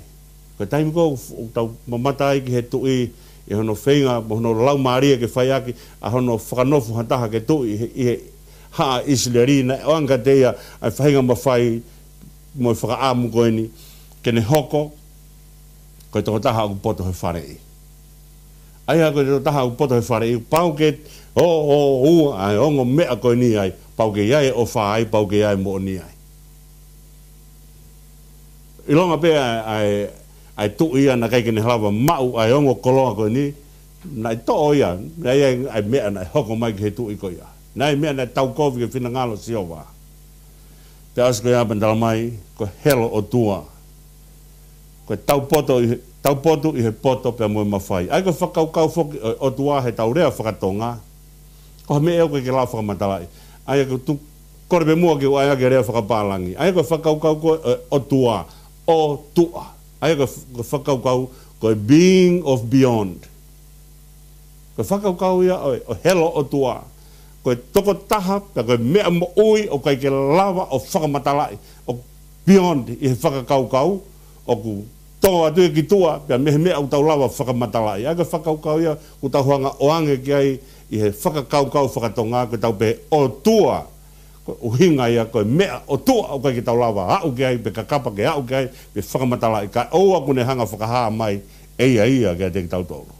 Ko e taimi ko ē ʻoku tau mamata ai ki he tuʻi ʻi hono feinga, mo hono laumālie ke fai ʻaki ʻa hono fakanofo ha taha ke tuʻi ʻi he, ʻi he haʻa ʻIsileli, naʻe ʻoange kiate ia ʻa e faʻahinga mafai mo e fakaʻamu ko eni, ke ne hoko ko e tokotaha ʻoku poto he faleʻi. ʻA ia ko e tokotaha ʻoku poto he faleʻi, pau ke ō, ō, ua ʻa e ongo meʻa ko eni ai, pau ke ʻi ai e ʻofa ai, pau ke ʻi ai e moʻoni ai. ʻIlonga pē ʻa e, ʻa e, ʻa e tuʻi ia naʻe ʻikai ke ne lava maʻu ʻa e ongo koloa ko eni, naʻe toʻo ia, naʻe ʻi ai ʻa e meʻa naʻe hoko mai ki he tuʻi ko ia. Naʻe ʻi ai e meʻa naʻe taukovi ki he finangalo ʻo Sihova. Pea ʻosi ko ia pea tala mai, ko e helo ʻOtua. Ko e taupotu ʻi he, taupotu ʻi he poto pea mo e mafai. ʻA ia ko e fakakaukau foki ʻo e ʻOtua he tau lea faka-Tonga, ko ha meʻa ʻoku ʻikai ke lava fakamatalaʻi. ʻA ia ko e tuʻu, kole pē muʻa ke u ʻai ʻaki e lea fakapālangi. ʻA ia ko e fakakaukau ko ē ʻo e ʻOtua, ʻOtua. ʻA ia ko e f-, ko e fakakaukau ko e being of beyond. Ko e fakakaukau ia ʻo e, ʻo e helo ʻOtua. Ko e tokotaha, pea ko e meʻa moʻui ʻoku ʻikai ke lava ʻo fakamatalaʻi, ʻoku beyond ʻi he fakakaukau, ʻoku tō atu ia ki tuʻa, pea mei he meʻa ʻoku tau lava ʻo fakamatalaʻi. ʻA ia ko e fakakaukau ia ʻoku tau hanga ʻo ʻoange ki ai ʻi he fakakaukau faka-Tonga, ko ʻetau pehē ʻOtua. Ko e ʻuhinga ia, ko e meʻa ʻOtua ʻoku ʻikai ke tau lava ʻo aʻu ki ai, pe kakapa ke aʻu ki ai, pe fakamatalaʻi, kae ʻoua kuo ne hanga ʻo fakahā mai ʻe ia ia kiate kitautolu.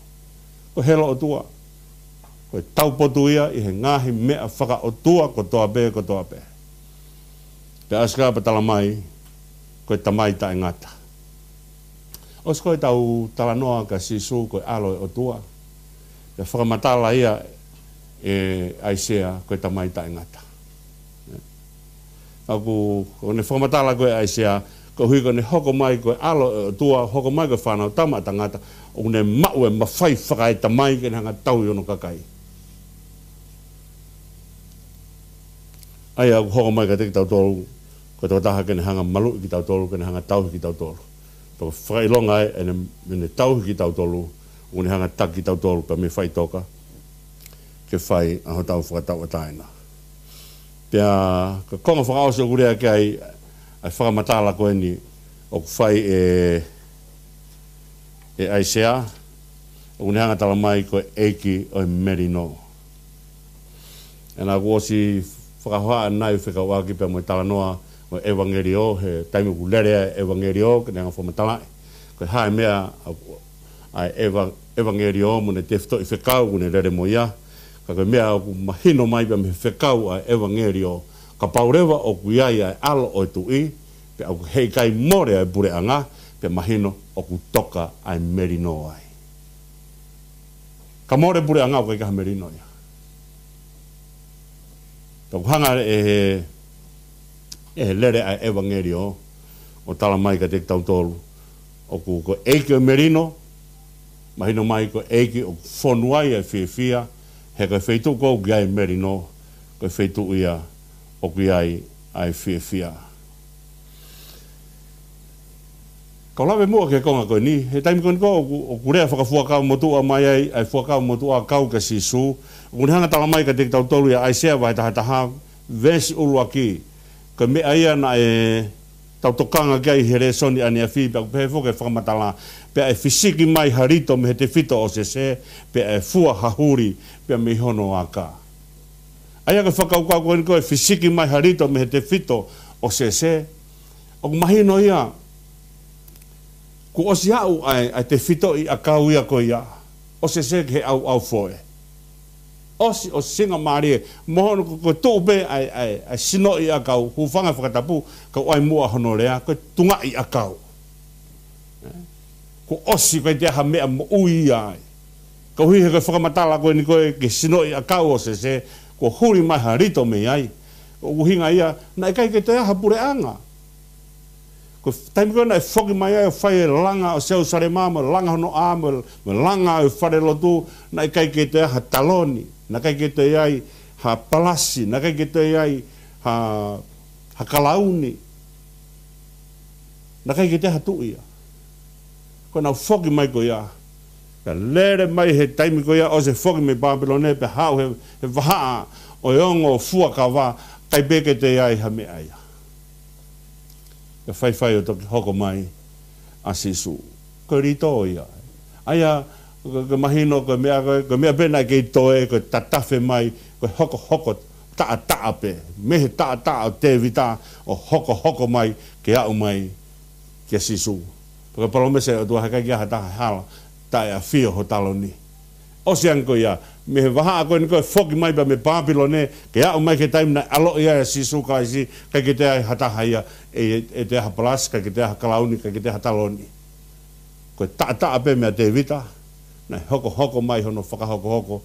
Ko e helo ʻOtua. Ko e taupotu ia ʻi he ngaahi meʻa faka-ʻOtua kotoa pē, kotoa pē. Pea ʻosi ko ia pea tala mai, ko e Tamai taʻengata. ʻOsi ko ia ʻetau talanoa kia Sīsū ko e ʻAlo ʻo e ʻOtua, pea fakamatala ia ʻe ʻAisea ko e Tamai taʻengata. ʻA ia ʻoku, ʻoku ne fakamatala ko ē ʻe ʻAisea, koeʻuhi ko ʻene hoko mai ko e ʻAlo ʻo e ʻOtua, hoko mai ko e Fānautama ʻa Tangata, ʻoku ne maʻu e mafai fakaetamai ke ne hanga ʻo tauhi hono kakai. ʻA ia ʻoku hoko mai kiate kitautolu, ko e tokotaha ke ne hanga ʻo maluʻi kitautolu, ke ne hanga ʻo tauhi kitautolu. Pea ko e fakaʻilonga ē ʻene, ʻene tauhi kitautolu, ʻoku ne hanga ʻo taki kitautolu pea mei he faʻitoka, ke fai ʻa hotau fakatauʻatāina. Pea ko e konga fakaʻosi ʻoku lea ki ai ʻa e fakamatala ko eni ʻoku fai ʻe, ʻe ʻAisea, ʻoku ne hanga ʻo tala mai ko e ʻEiki ʻo e Melino. ʻA ia naʻa ku ʻosi fakahohaʻa ʻanenai fekauʻaki pea mo e talanoa ʻo e ʻevangeliō, he taimi ʻoku lele ai e ʻevangeliō, ke ne hanga ʻo fakamatalaʻi ko e hā e meʻa ʻa, ʻa e ʻeva-, ʻevangeliō mo ʻene tefitoʻi fekau, ʻoku ne lele mo ia. Ka ko e meʻa ʻoku mahino mai pea mei he fekau ʻa e ʻevangeliō, Kapau leva ʻoku ʻi ai ʻa e ʻAlo ʻo e Tuʻi, pea ʻoku heʻikai mole ʻa e puleʻanga, pea mahino ʻoku toka ʻa e melino ai. Ka mole puleʻanga ʻoku ʻikai ha melino ia. Pea ʻoku hanga ʻe he, ʻe he lele ʻa e ʻevangeliō ʻo tala mai kiate kitautolu, ʻoku ko e ʻEiki ʻo e melino, mahino mai ko e ʻEiki ʻoku fonu ai ʻa e fiefia, he ko e feituʻu ʻoku ʻi ai e melino, ko e feituʻu ia ʻoku ʻi ai ʻa e fiefia. Kau lave muʻa ki he konga ko eni, he taimi ko eni ko ē ʻoku, ʻoku lea fakafuakava motuʻa mai ai, ʻa e fuakava motuʻa kau kia Sīsū, ʻoku ne hanga tala mai kiate kitautolu ʻia ʻAisea vahe taha taha, veesi ʻuluaki, ko e meʻa ia naʻe tau tokanga ki ai he lēsoni ʻaneafi, pea ʻoku pehē foki e fakamatala, pea ʻe fisiki mai ha lito mei he tefito ʻo Sese, pea ʻe fua ha huli, pea mei hono aka. ʻA ia ko e fakakaukau ko eni ko e fisiki mai ha lito mei he tefito ʻo Sese. ʻOku mahino ia, kuo ʻosi aʻu ʻa e, ʻa e tefitoʻi ʻakau ia ko ia ʻo Sese ki he ʻauʻaufoe. ʻOsi, ʻosi singamālie, mo hono ko, ko e tuʻu pē ʻa e, ʻa e, ʻa e sinoʻi ʻakau, hūfanga he fakatapu, ka ʻoku ʻi ai muʻa hono lea, ko e tungaʻi ʻakau. Kuo ʻosi, ʻikai toe ʻi ai ha meʻa moʻui ia ai. Koeʻuhi he ko e fakamatala ko eni ko ē ki he sinoʻi ʻakau ʻo Sese, kuo huli mai ha lito mei ai. Ko e ʻuhinga ia, naʻe ʻikai ke toe ʻi ai ha puleʻanga. Ko e taimi ko ē naʻe foki mai ai ʻo fai e langa ʻo Selusalema, mo e langa hono ʻā, mo e, mo e langa ʻo e falelotu, naʻe ʻikai ke toe ʻi ai ha taloni, naʻe ʻikai ke toe ʻi ai ha palasi, naʻe ʻikai ke toe ʻi ai ha, ha kalauni. Naʻe ʻikai ke toe ʻi ai ha tuʻi ia. Ko ʻenau foki mai ko ia. Pea lele mai he taimi ko ia ʻosi e foki mei Pāpilone pea haʻu he, he vahaʻa ʻo e ongo fuakava, ʻikai pē ke toe ʻi ai ha meʻa ia. Pea faifai ʻo toki hoko mai ʻa Sīsū. Ko e lito ia. ʻA ia, ko, ko e mahino, ko e meʻa, ko e, ko e meʻa pē naʻe kei toe, ko e tatafe mai, ko e hokohoko taʻataʻa pē. Mei he taʻataʻa ʻo Tēvita ʻo hokohoko mai, ke aʻu mai kia Sīsū. Pea ko e palōmesi ʻa e ʻOtua he ʻikai ke ʻi ai ha taha ʻe hala, taʻeʻafio ho taloni. ʻOsi ange ko ia, mei he vahaʻa ko eni ko ē foki mai pea mei Pāpilone, ke aʻu mai ki he taimi naʻe ʻaloʻi ai ʻa Sīsū Kalaisi, ʻikai ke toe ʻi ai ha taha ia, ʻe, ʻe toe ʻi ai ha palasi, ʻikai ke toe ʻi ai ha kalauni, ʻikai ke toe ʻi ai ha taloni. Ko e taʻataʻa pē meia Tēvita, naʻe hokohoko mai hono fakahokohoko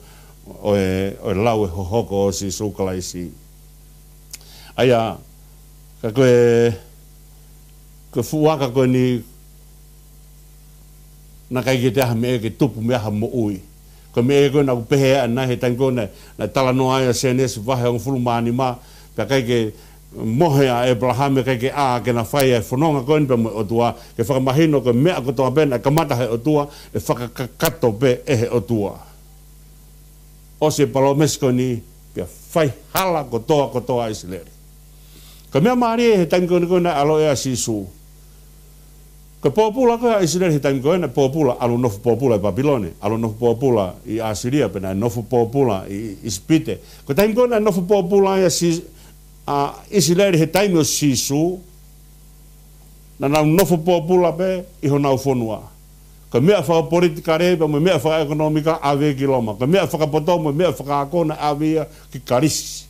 ʻo e, ʻo e lau ʻo e hohoko ʻo Sīsū Kalaisi. ʻA ia, ka ko e, ko e fuʻu aka ko eni, naʻe ʻikai ke toe ʻi ai ha meʻa ke tupu mei ai ha moʻui. Ko e meʻa ko ē naʻa ku pehē ʻanenai he taimi ko ē naʻe, naʻe talanoa ai ʻa Sēnesi vahe hongofulu mā nima, pea ʻikai ke mohe ʻa ʻĒpalahame, ʻikai ke ʻā ke na fai ʻa e fononga ko eni pea mo e ʻOtua, ke fakamahino ko e meʻa kotoa pē naʻe kamata he ʻOtua, ʻe fakakakato pē ʻe he ʻOtua. ʻOsi e palōmesi ko eni, pea fai hala kotoa kotoa ʻa ʻIsileli. Ko e meʻa mālie he taimi ko eni ko ē naʻe ʻaloʻi ai ʻa Sīsū. Ko e pōpula ko ē ʻa ʻIsileli he taimi ko ē naʻe pōpula, ʻalu nofo pōpula ʻi Pāpilone, ʻalu nofo pōpula ʻi ʻAsīlia, pea naʻe nofo pōpula ʻi, ʻi ʻIsipite. Ko e taimi ko ē naʻe nofo pōpula ai ʻa Sī-, ʻa ʻIsileli he taimi ʻo Sīsū, naʻa nau nofo pōpula pē ʻi honau fonua. Ko e meʻa fakapolitikale pea mo e meʻa fakaʻekonōmika ʻave ki Loma. Ko e meʻa fakapoto mo e meʻa fakaako naʻe ʻave ia ki Kalisi.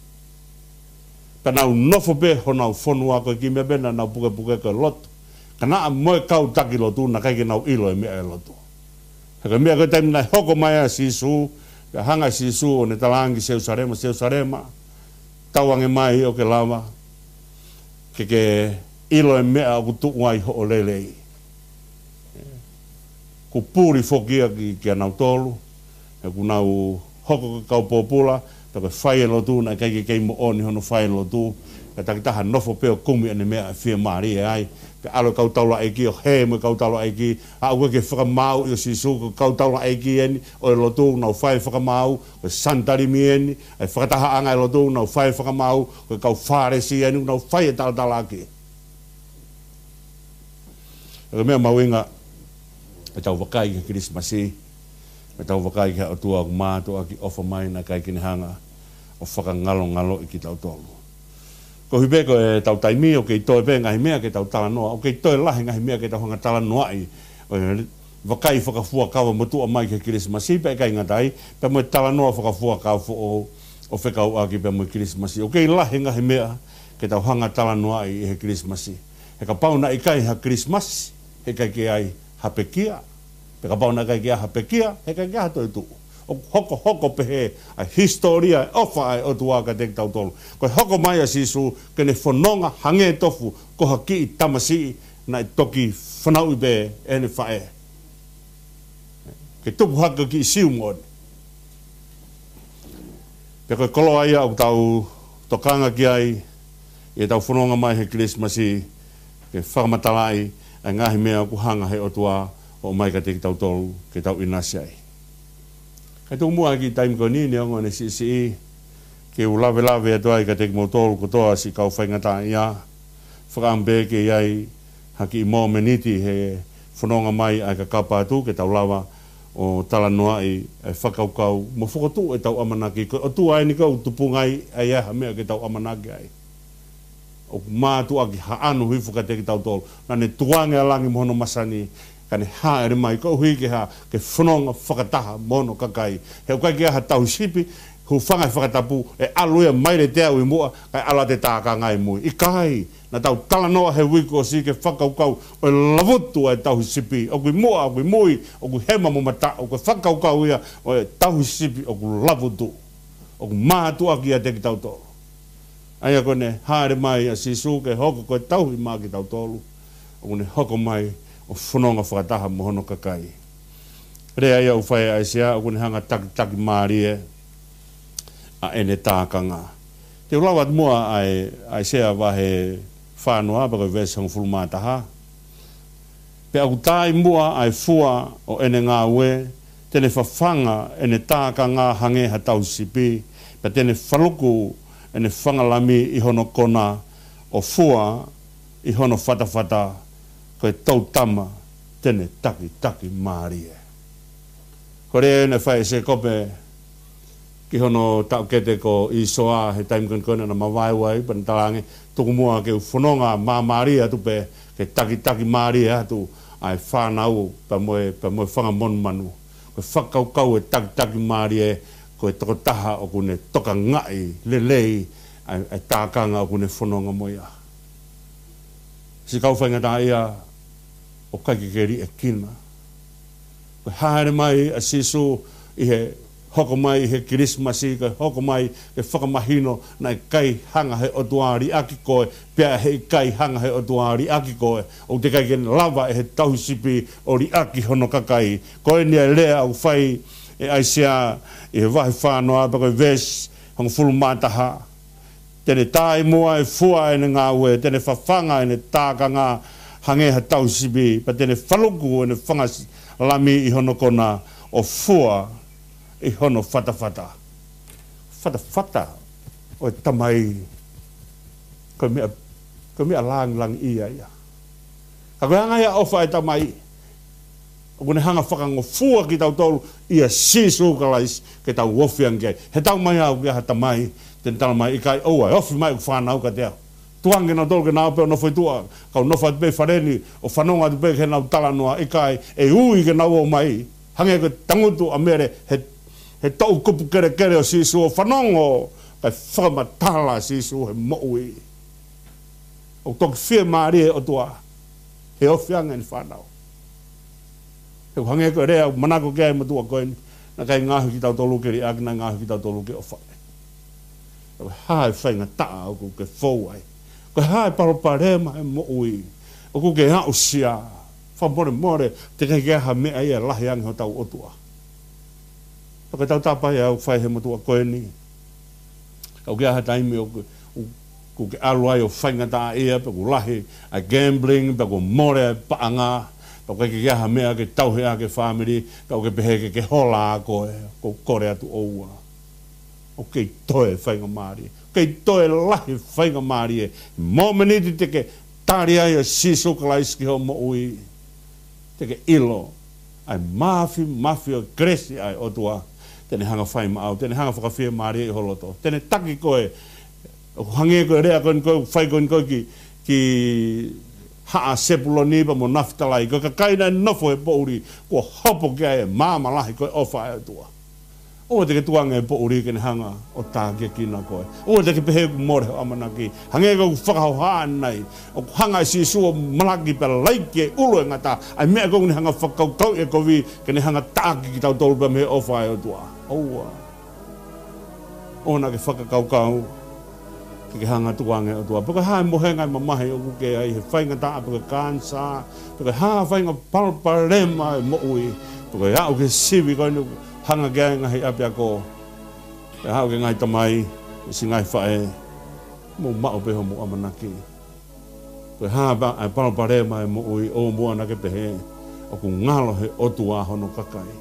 Pea nau nofo pē honau fonua ko e kiʻi meʻa pē naʻa nau pukepuke ko e lotu. Ka naʻa mo e kau taki lotu naʻe ʻikai ke nau ʻilo e meʻa ʻe lotu. He ko e meʻa ko e taimi naʻe hoko mai ai ʻa Sīsū, pea hanga ʻe Sīsū ʻo ne talaange ki Selusalema, Selusalema, tauange mai ʻo ke lava ke ke ʻilo e meʻa ʻoku tuʻu ai hoʻo lelei. Kuo puli foki ia ki, kia nautolu, he kuo nau hoko ko e kau pōpula, pea ko e fai e lotu, naʻe ʻikai ke kei moʻoni hono fai e lotu, pea takitaha nofo pē ʻo kumi ʻene meʻa ʻe fiemālie ai, pea ʻalu e kau taulaʻeiki ʻo hē mo e kau taulaʻeiki, aʻu ki he fakamaauʻi ʻo Sīsū, ko e kau taulaʻeiki eni ʻo e lotu, nau fai e fakamaau, ko e Sanitalimi eni, ʻa e fakatahaʻanga e lotu, nau fai e fakamaau, ko e kau Fālesi eni, nau fai e talatalaaki. Ko e meʻa mahuʻinga, ʻetau vakai ki he Kilisimasi, ʻetau vakai ki he ʻOtua ʻoku mātuʻaki ʻofa mai naʻe ʻikai ke ne hanga ʻo fakangalongaloʻi kitautolu. Koeʻuhi pē ko ʻetau taimi ʻoku kei toe pē ngaahi meʻa ke tau talanoa, ʻoku kei toe lahi ngaahi meʻa ke tau hanga talanoaʻi, ʻo e vakai fakafuakava motuʻa mai ki he Kilisimasi, pea ʻikai ngata ai, pea mo e talanoa fakafuakava foʻou ʻo fekauʻaki pea mo e Kilisimasi. ʻOku kei lahi ngaahi meʻa, ke tau hanga talanoaʻi ʻi he Kilisimasi. He kapau naʻe ʻikai ha Kilisimasi, heʻikai ke ʻi ai ha pekia. Pea kapau naʻe ʻikai ke ʻi ai ha pekia, heʻikai ke ʻi ai ha toetuʻu. ʻOku hokohoko pehē ʻa e hisitōlia ʻo e ʻofa ʻa e ʻOtua kiate kitautolu. Ko e hoko mai ʻa Sīsū ke ne fononga hangē tofu ko ha kiʻi tamasiʻi naʻe toki fanauʻi pē ʻe heʻene faʻē. Ke tupu hake ko e kiʻi siu moʻoni. Pea ko e koloa ia ʻoku tau tokanga ki ai ʻi heʻetau fononga mai he Kilisimasi, ke fakamatalaʻi ʻa e ngaahi meʻa ʻoku hanga he ʻOtua ʻo ʻomai kiate kitautolu ke tau ʻinasi ai. Kae tuku muʻa ki he taimi ko eni, neongo ʻene siʻisiʻi, ke u lavelave atu ai kiate kimoutolu kotoa siʻi kau faingataʻaʻia, fakaʻamu pē ke ʻi ai ha kiʻi momeniti he fononga mai ʻa e kakapa atu ke tau lava ʻo talanoaʻi ʻa e fakakaukau mo fokotuʻu ʻetau ʻamanaki. Ko e ʻOtua eni ʻoku tupunga ai ʻa e hā e meʻa ke tau ʻamanaki ai. ʻOku mātuʻaki haʻano hifo kiate kitautolu. Naʻa ne tukuange ʻa langi mo hono masani, ka ne hāʻele mai koeʻuhi ke hā, ke fononga fakataha mo hono kakai. He ʻoku ʻikai ke ʻi ai ha tauhi sipi, hūfanga he fakatapu, ʻe ʻalu ia maile teau ʻi muʻa, kae ʻalu atu e tākanga ʻi mui. ʻIkai, naʻa tau talanoa he uike kuo ʻosi ki he fakakaukau ʻo e lavutu ʻa e tauhi sipi. ʻOku ʻi muʻa, ʻoku ʻi mui, ʻoku ʻi hema mo mataʻu, ko e fakakaukau ia ʻo e tauhi sipi ʻoku lavutu. ʻOku mātuʻaki ʻiate kitautolu. ʻA ia ko ʻene hāʻele mai ʻa Sīsū ke hoko ko e tauhi maʻa kitautolu, ʻoku ne hoko mai ʻo fononga fakataha mo hono kakai. Lea ia ʻoku fai ʻe ʻAisea, ʻoku ne hanga takitakimālie ʻa ʻene tākanga. Te u lau atu muʻa ʻa e ʻAisea vahe fānoa, pea ko e veesi hongofulu mā taha. Pea ʻoku tā ʻi muʻa ʻa e fua ʻo ʻene ngāue, te ne fafanga ʻene tākanga hangē ha tauhi sipi, pea te ne faluku ʻene fanga lami ʻi hono kona, ʻo fua ʻi hono fatafata, ko e toutama te ne takitakimālie. Ko e lea naʻe fai ʻe Sēkope ki hono taʻokete ko ʻĪsoa he taimi ko eni ko ē naʻa na mavaeua ai, pea na talaange, tuku muʻa ke u fononga māmālie atu pē, ke takitakimālie atu ʻa e fānau pea mo e, pea mo e fanga monumanu. Ko e fakakaukau ʻo e takitakimālie, ko e tokotaha ʻoku ne tokangaʻi lelei ʻa e, ʻa e tākanga ʻoku ne fononga mo ia. Siʻi kau faingataʻaʻia, ʻoku ʻikai ke ke liʻekina. Ko e hāʻele mai ʻa Sīsū ʻi he hoko mai ʻi he Kilisimasi, ko e hoko mai ke fakamahino naʻe ʻikai hanga he ʻOtua ʻo liʻaki koe, pea heʻikai hanga he ʻOtua ʻo liʻaki koe. ʻOku teʻeki ai ke lava ʻe he tauhi sipi ʻo liʻaki hono kakai. Ko eni ʻa e lea ʻoku fai ʻe ʻAisea ʻi he vahe fānoa pea ko e veesi hongofulu mā taha. Te ne tā ʻi muʻa e fua ʻene ngāue, te ne fafanga ʻene tākanga hangē ha tauhi sipi, pea te ne faluku ʻene fanga s-, lami ʻi hono kona, ʻo fua ʻi hono fatafata. Fatafata ʻo e Tamai, ko e meʻa, ko e meʻa langilangiʻia ia. Ka ko e anga ia ʻofa ʻa e Tamai, ʻoku ne hanga fakangofua kitautolu ʻia Sīsū Kalaisi ke tau ofi ange ki ai. He tau mai au ki ha tamai, te ne tala mai, ʻikai, ʻoua ʻe ofi mai ʻeku fānau kiate au. Tukuange kinautolu ke nau ō pē ʻo nofo ʻi tuʻa, kau nofo atu pē ʻi fale ni, ʻo fanongo atu pē ki heʻenau talanoa, ʻikai, ʻe ui ke nau ō mai. Hangē ko e tangutu ʻa Mele, he, he toʻukupu kelekele ʻo Sīsū ʻo fanongo, kae fakamatala ʻa Sīsū he moʻui. ʻOku toki fiemālie ʻa e ʻOtua he ofi ange ʻene fānau. He ʻoku hangē ko e lea ʻoku manako ki ai e motuʻa ko eni, naʻe ʻikai ngaohi kitautolu ke liʻaki, naʻe ngaohi kitautolu ke ʻofaʻi. Ko e hā e faingataʻa ʻoku ke fou ai? Ko e hā e palopalema he moʻui ʻoku ke aʻusia? Fakamolemole, teʻeki ai ke ʻi ai ha meʻa ia ʻe lahi ange hotau ʻOtua. Pea ko e tautapa ia ʻoku fai he motuʻa ko eni. Ka ʻoku ʻi ai ha taimi ʻoku, ʻoku, ʻoku ke ʻalu ai ʻo faingataʻaʻia, pea ʻoku lahi ʻa e gambling, pea ʻoku mole ʻa e paʻanga, pea ʻoku ʻikai ke ʻi ai ha meʻa ke tauhi ʻaki e fāmili, pea ʻoku ke pehē ke ke hola ʻa koe, ʻoku ou kole atu ʻoua. ʻOku kei toe faingamālie. Kei toe lahi faingamālie. Momeniti te ke tali ai ʻa Sīsū Kalaisi ki hoʻo moʻui, te ke ʻilo ʻa e māfimafi ʻo e kelesi ʻa e ʻOtua, te ne hanga fai maʻau, te ne hanga fakafiemālieʻi ho loto. Te ne taki koe, ʻo hangē ko e lea ko eni ko ē, fai ko eni ko ē ki, ki Haʻa Sepuloni pea mo Nafitalai. Ko e kakai naʻe nofo he poʻuli, kuo hopo ki ai e maama lahi ko e ʻofa ʻa e ʻOtua. ʻOua te ke tukuange e poʻuli ke ne hanga ʻo tākiekina koe. ʻOua te ke pehē kuo mole hoʻo ʻamanaki. Hangē ko ʻeku fakahohaʻa ʻanenai, ʻoku hanga ʻe Sīsū ʻo malaki pea laiki e ʻulu ʻo e ngata, ʻa e meʻa ko ē ʻoku ne hanga ʻo fakakaukauʻi e kovi ke ne hanga ʻo taʻaki kitautolu pea mei he ʻofa ʻa e ʻOtua. ʻOua. ʻOua naʻa ke fakakaukau ke ke hanga ʻo tukuange e ʻOtua. Pe ko e hā e mohenga ʻo e mamahi ʻoku ke ʻi ai, he faingataʻa, pe ko e kānisa, pe ko e hā e faʻahinga palopalema ʻo e moʻui, pe ko e aʻu ki he sivi ko eni ʻoku hanga ki ai e ngaahi ʻapiako, pe aʻu ki he ngaahi tamai, siʻi ngaahi faʻē, mou maʻu pē hoʻomou ʻamanaki. Ko e hā pē ʻa e palopalema ʻo e moʻui, ʻoua muʻa naʻa ke pehē ʻoku ngalo he ʻOtua hono kakai.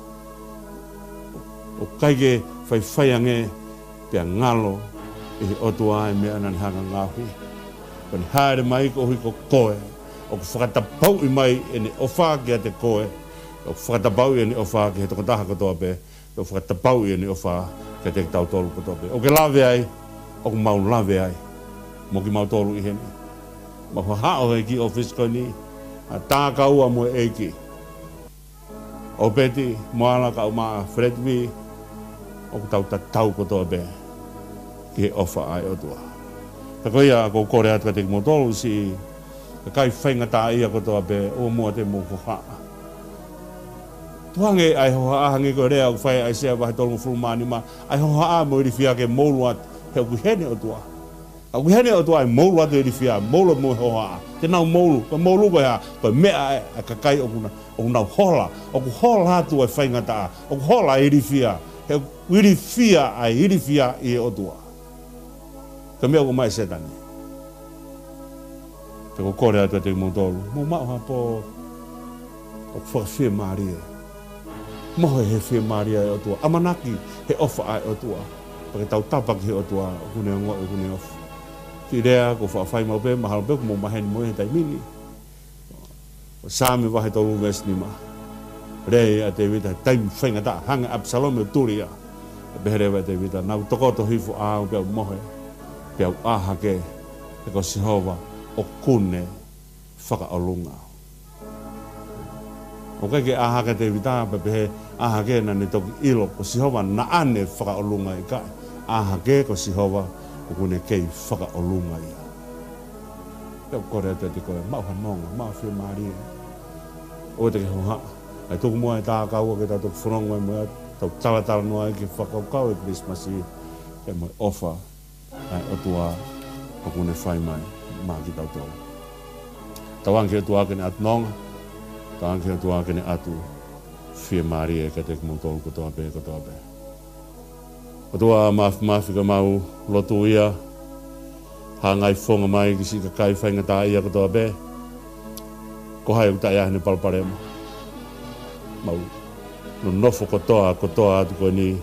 ʻOku ʻikai ke faifai ange pea ngalo ʻi he ʻOtua e meʻa naʻa ne hanga ʻo ngaohi. Ko ʻene hāʻele mai koeʻuhi ko koe, ʻoku fakatapauʻi mai ʻene ʻofa kiate koe, ʻoku fakatapauʻi ʻene ʻofa ki he tokotaha kotoa pē, ʻoku fakatapauʻi ʻene ʻofa kiate kitautolu kotoa pē. ʻOku ke lave ai, ʻoku mau lave ai mo kimautolu ʻi heni. Mau haʻohaʻo he kiʻi ʻōfisi ko eni, ʻa Tākaua mo e ʻEiki, ʻo Peti, Moala, kaeʻumaʻā Fred Vee, ʻoku tau tatau kotoa pē ki he ʻofa ʻa e ʻOtua. Pea ko ia, ʻoku ou kole atu kiate kimoutolu siʻi kakai faingataʻaʻia kotoa pē, ʻoua muʻa te mou hohaʻa. Tukuange ʻa e hohaʻa, hangē ko e lea ʻoku fai ʻe ʻAisea vahe tolungofulu mā nima, ʻa e hohaʻa mo e ilifia ke moulu atu, he ʻoku ʻi heni e ʻOtua. ʻOku ʻi heni e ʻOtua ʻe moulu atu e ilifia, moulu mo e hohaʻa. Te nau moulu, ko e moulu ko e hā, ko e meʻa ʻa e, ʻa e kakai ʻoku na-, ʻoku nau hola, ʻoku hola atu e faingataʻa, ʻoku hola e ilifia, he ʻoku ilifia ʻa e ilifia ʻi he ʻOtua. Ko e meʻa ʻoku ʻomai ʻe Sētane. Pea ʻoku ou kole atu kiate kimoutolu, mou maʻu ha pō ʻoku fakafiemālie. Mohe he fiemālie ʻa e ʻOtua. ʻAmanaki he ʻofa ʻa e ʻOtua. Pea ke tautapa ki he ʻOtua, ʻoku ne ongoʻi, ʻoku ne ʻofa. Kiʻi lea ʻoku ou faʻa fai maʻu pē, mahalo pē ʻoku mou maheni mo ia he taimi ni. ʻO Saame vahe tolu veesi nima. Lea ʻa Tēvita he taimi faingataʻa, hanga ʻe ʻApisalome ʻo tuli ia. Pehē leva ʻe Tēvita, naʻa ku tokoto hifo au pea u mohe, pea u ʻā hake, he ko Sihova ʻoku ne fakaʻolunga au. ʻOku ʻikai ke ʻā hake ʻa Tēvita pea pehē ʻā hake naʻa ne toki ʻilo ko Sihova naʻa ne fakaʻolunga, ʻikai. ʻĀ hake ko Sihova ʻoku ne kei fakaʻolunga ia. Pea ʻoku ou kole atu kiate koe, maʻu ha nonga, maʻu ha fiemālie. ʻOua te ke hohaʻa. ʻAi tuku muʻa e Tākaua ke tau toki fononga mai mo ia, tau talatalanoa ai ki he fakakaukau ʻo e Kilisimasi, pea mo e ʻofa ʻa e ʻOtua ʻoku ne fai mai maʻa kitautolu. Tauange ki he ʻOtua ke ne ʻatu nonga, tauange ki he ʻOtua ke ne ʻatu fiemālie kiate kimoutolu kotoa pē, kotoa pē. ʻOtua Māfimafi, ka mau lotu ia, hangai fofonga mai ki siʻi kakai faingataʻaʻia kotoa pē, ko hai ʻoku taʻe ʻi ai haʻane palopalema. Mau nonofo kotoa, kotoa atu ko eni,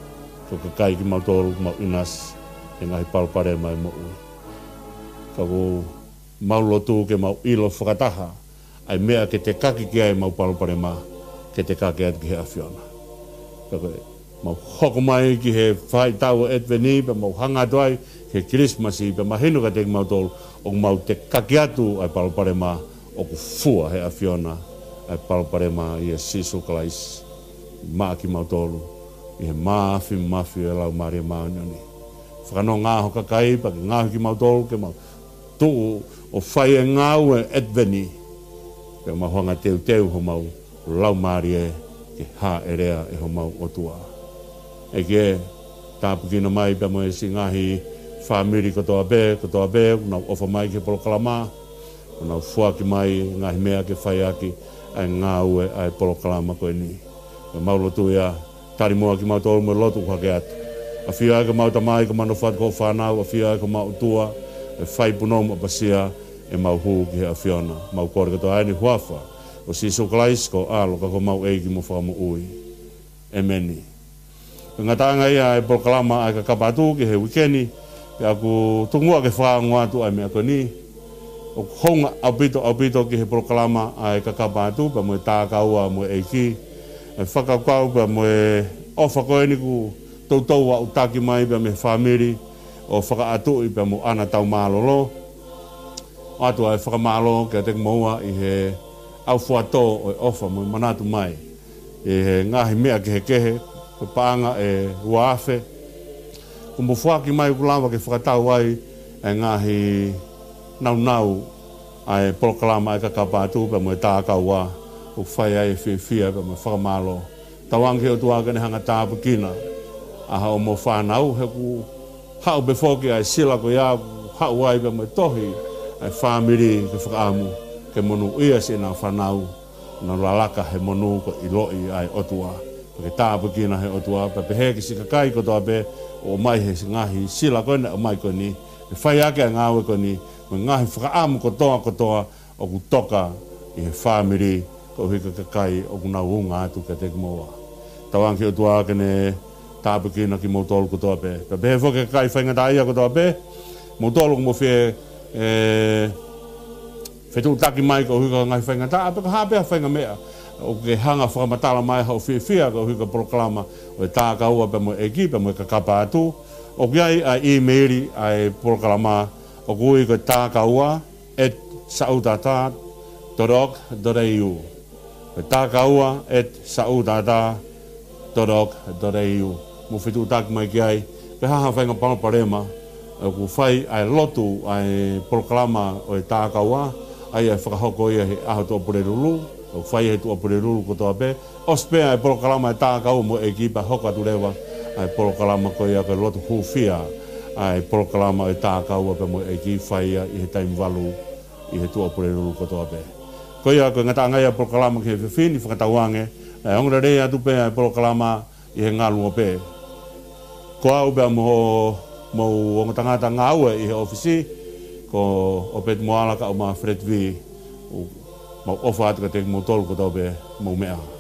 ko e kakai kimautolu, mau ʻinasi he ngaahi palopalema ʻo e moʻui. Ka ʻoku mau lotu ke mau ʻilo fakataha ʻa e meʻa ke tekaki ki ai ʻemau palopalema, ke tekaki atu ki he ʻAfiona. Ka ko e mau hoko mai ki he faʻahitaʻu ʻo ʻEtiveni, pea mau hanga atu ai ki he Kilisimasi, pea mahino kiate kimautolu ʻoku mau tekaki atu ʻa e palopalema, ʻoku fua ʻe he ʻAfiona ʻa e palopalema ʻia Sīsū Kalaisi maʻa kimautolu, ʻi he māfimafi ʻo e Laumālie Māʻoniʻoni. Fakanonga ho kakai, pea ke ngaohi kimautolu ke mau tuʻu ʻo fai e ngāue ʻo e ʻEtiveni, pea mau hanga ʻo teuteu homau laumālie ke hāʻelea ʻe homau ʻOtua. ʻEiki ē, tāpuekina mai pea mo e siʻi ngaahi fāmili kotoa pē, kotoa pē, ʻoku nau ʻofa mai ki he polokalama, ʻoku nau foaki mai ngaahi meʻa ke fai ʻaki ʻa e ngāue ʻa e polokalama ko eni. Pea mau lotu ia, tali muʻa kimautolu mo e lotu ʻoku hake atu. ʻAfio ʻa homau tamai, ko homau fatu, ko e fānau, ʻafio ʻa homau ʻotua, ʻa e fai punou mo ʻapasia, ʻemau hū ki he ʻAfiona. Mau kole kotoa eni ʻi he huafa ʻo Sīsū Kalaisi ko e ʻAlo, ka ko homau ʻEiki mo Fakamoʻui. ʻEmeni. Ko e ngataʻanga ia ʻa e polokalama ʻa e Kakapa Atu ki he uike ni, pea ʻoku tuku muʻa ke fakaongo atu ʻa e meʻa ko eni. ʻOku hounga ʻaupito, ʻaupito ki he polokalama ʻa e Kakapa Atu pea mo e Tākaua mo e ʻEiki. ʻA e fakakaukau pea mo e ʻofa ko eni kuo toutou aʻutaki mai pea mei he fāmili ʻo Fakaʻatuʻi pea mo ʻAna Taumālōlō. ʻOatu ʻa e fakamālō kiate kimoua ʻi he ʻaufuatō ʻo e ʻofa mo e manatu mai ʻi he ngaahi meʻa kehekehe Ko e paʻanga ʻe ua afe kuo mou foaki mai ʻoku lava ke fakatau ai e ngaahi naunau ʻa e polokalama ʻa e Kakapa Atu pea mo e Takaua, ʻoku fai ai e fiefia pea mo e fakamālō. Tauange ki he ʻOtua ke ne hanga ʻo tāpuekina ʻa hoʻomou fānau, he ʻoku haʻu pē foki ʻa e sila ko ia ʻoku haʻu ai pea mo e tohi ʻa e fāmili ke fakaʻamu ke monūʻia siʻenau fānau, nau lalaka he monū ko e ʻiloʻi ʻa e ʻOtua. Pea ke tāpuekina he ʻOtua, pea pehē ki siʻi kakai kotoa pē ʻoku ʻomai he ngaahi sila ko eni, ʻomai ko eni, ʻe fai ʻaki ʻa e ngāue ko eni, mo e ngaahi fakaʻamu kotoa kotoa ʻoku toka ʻi he fāmili, koeʻuhi ko e kakai ʻoku nau unga atu kiate kimoua. Tauange ki he ʻOtua ke ne tāpuekina kimoutolu kotoa pē. Pea pehē foki ki he kakai faingataʻaʻia kotoa pē, moutolu ʻoku mou fie, ē, fetuʻutaki mai koeʻuhi ko e ngaahi faingataʻa, pe ko e hā pē ha faingameʻa ʻoku ke hanga ʻo fakamatala mai hoʻo fiefia koeʻuhi ko e polokalama ʻo e Takaua pea mo e ʻEiki pea mo e Kakapa Atu, ʻoku ʻi ai ʻa e ʻīmeili ʻa e polokalama, ʻoku ui ko e takaua at sautata dot org dot au. Ko e takaua at sautata dot org dot au. Mou fetuʻutaki mai ki ai, pe ko e hā ha fainga palopalema ʻoku fai ai e lotu ʻa e polokalama ʻo e takaua, ʻa ia ʻe fakahoko ia he ʻaho Tuʻapulelulu, ʻoku fai he Tuʻapulelulu kotoa pē. ʻOsi pē ʻa e polokalama ʻa e Takaua mo e ʻEiki, pea hoko atu leva ʻa e polokalama ko ia ko e lotu hūfia ʻa e polokalama ʻo e Takaua pea mo e ʻEiki, fai ia ʻi he taimi valu ʻi he Tuʻapulelulu kotoa pē. Ko ia ko e ngataʻanga ia ʻo e polokalama ki he efiafi ni, fakatauange ʻe ongo lelei atu pē ʻa e polokalama ʻi he ngaluope. Ko au pea mo hoʻomou ongo tangata ngāue ʻi he ʻōfisi, ko ʻOpeti Moala kae ʻumaʻā Fred Vee, ʻoku mau ʻofa atu kiate kimoutolu kotoa pē, mou meʻa ā.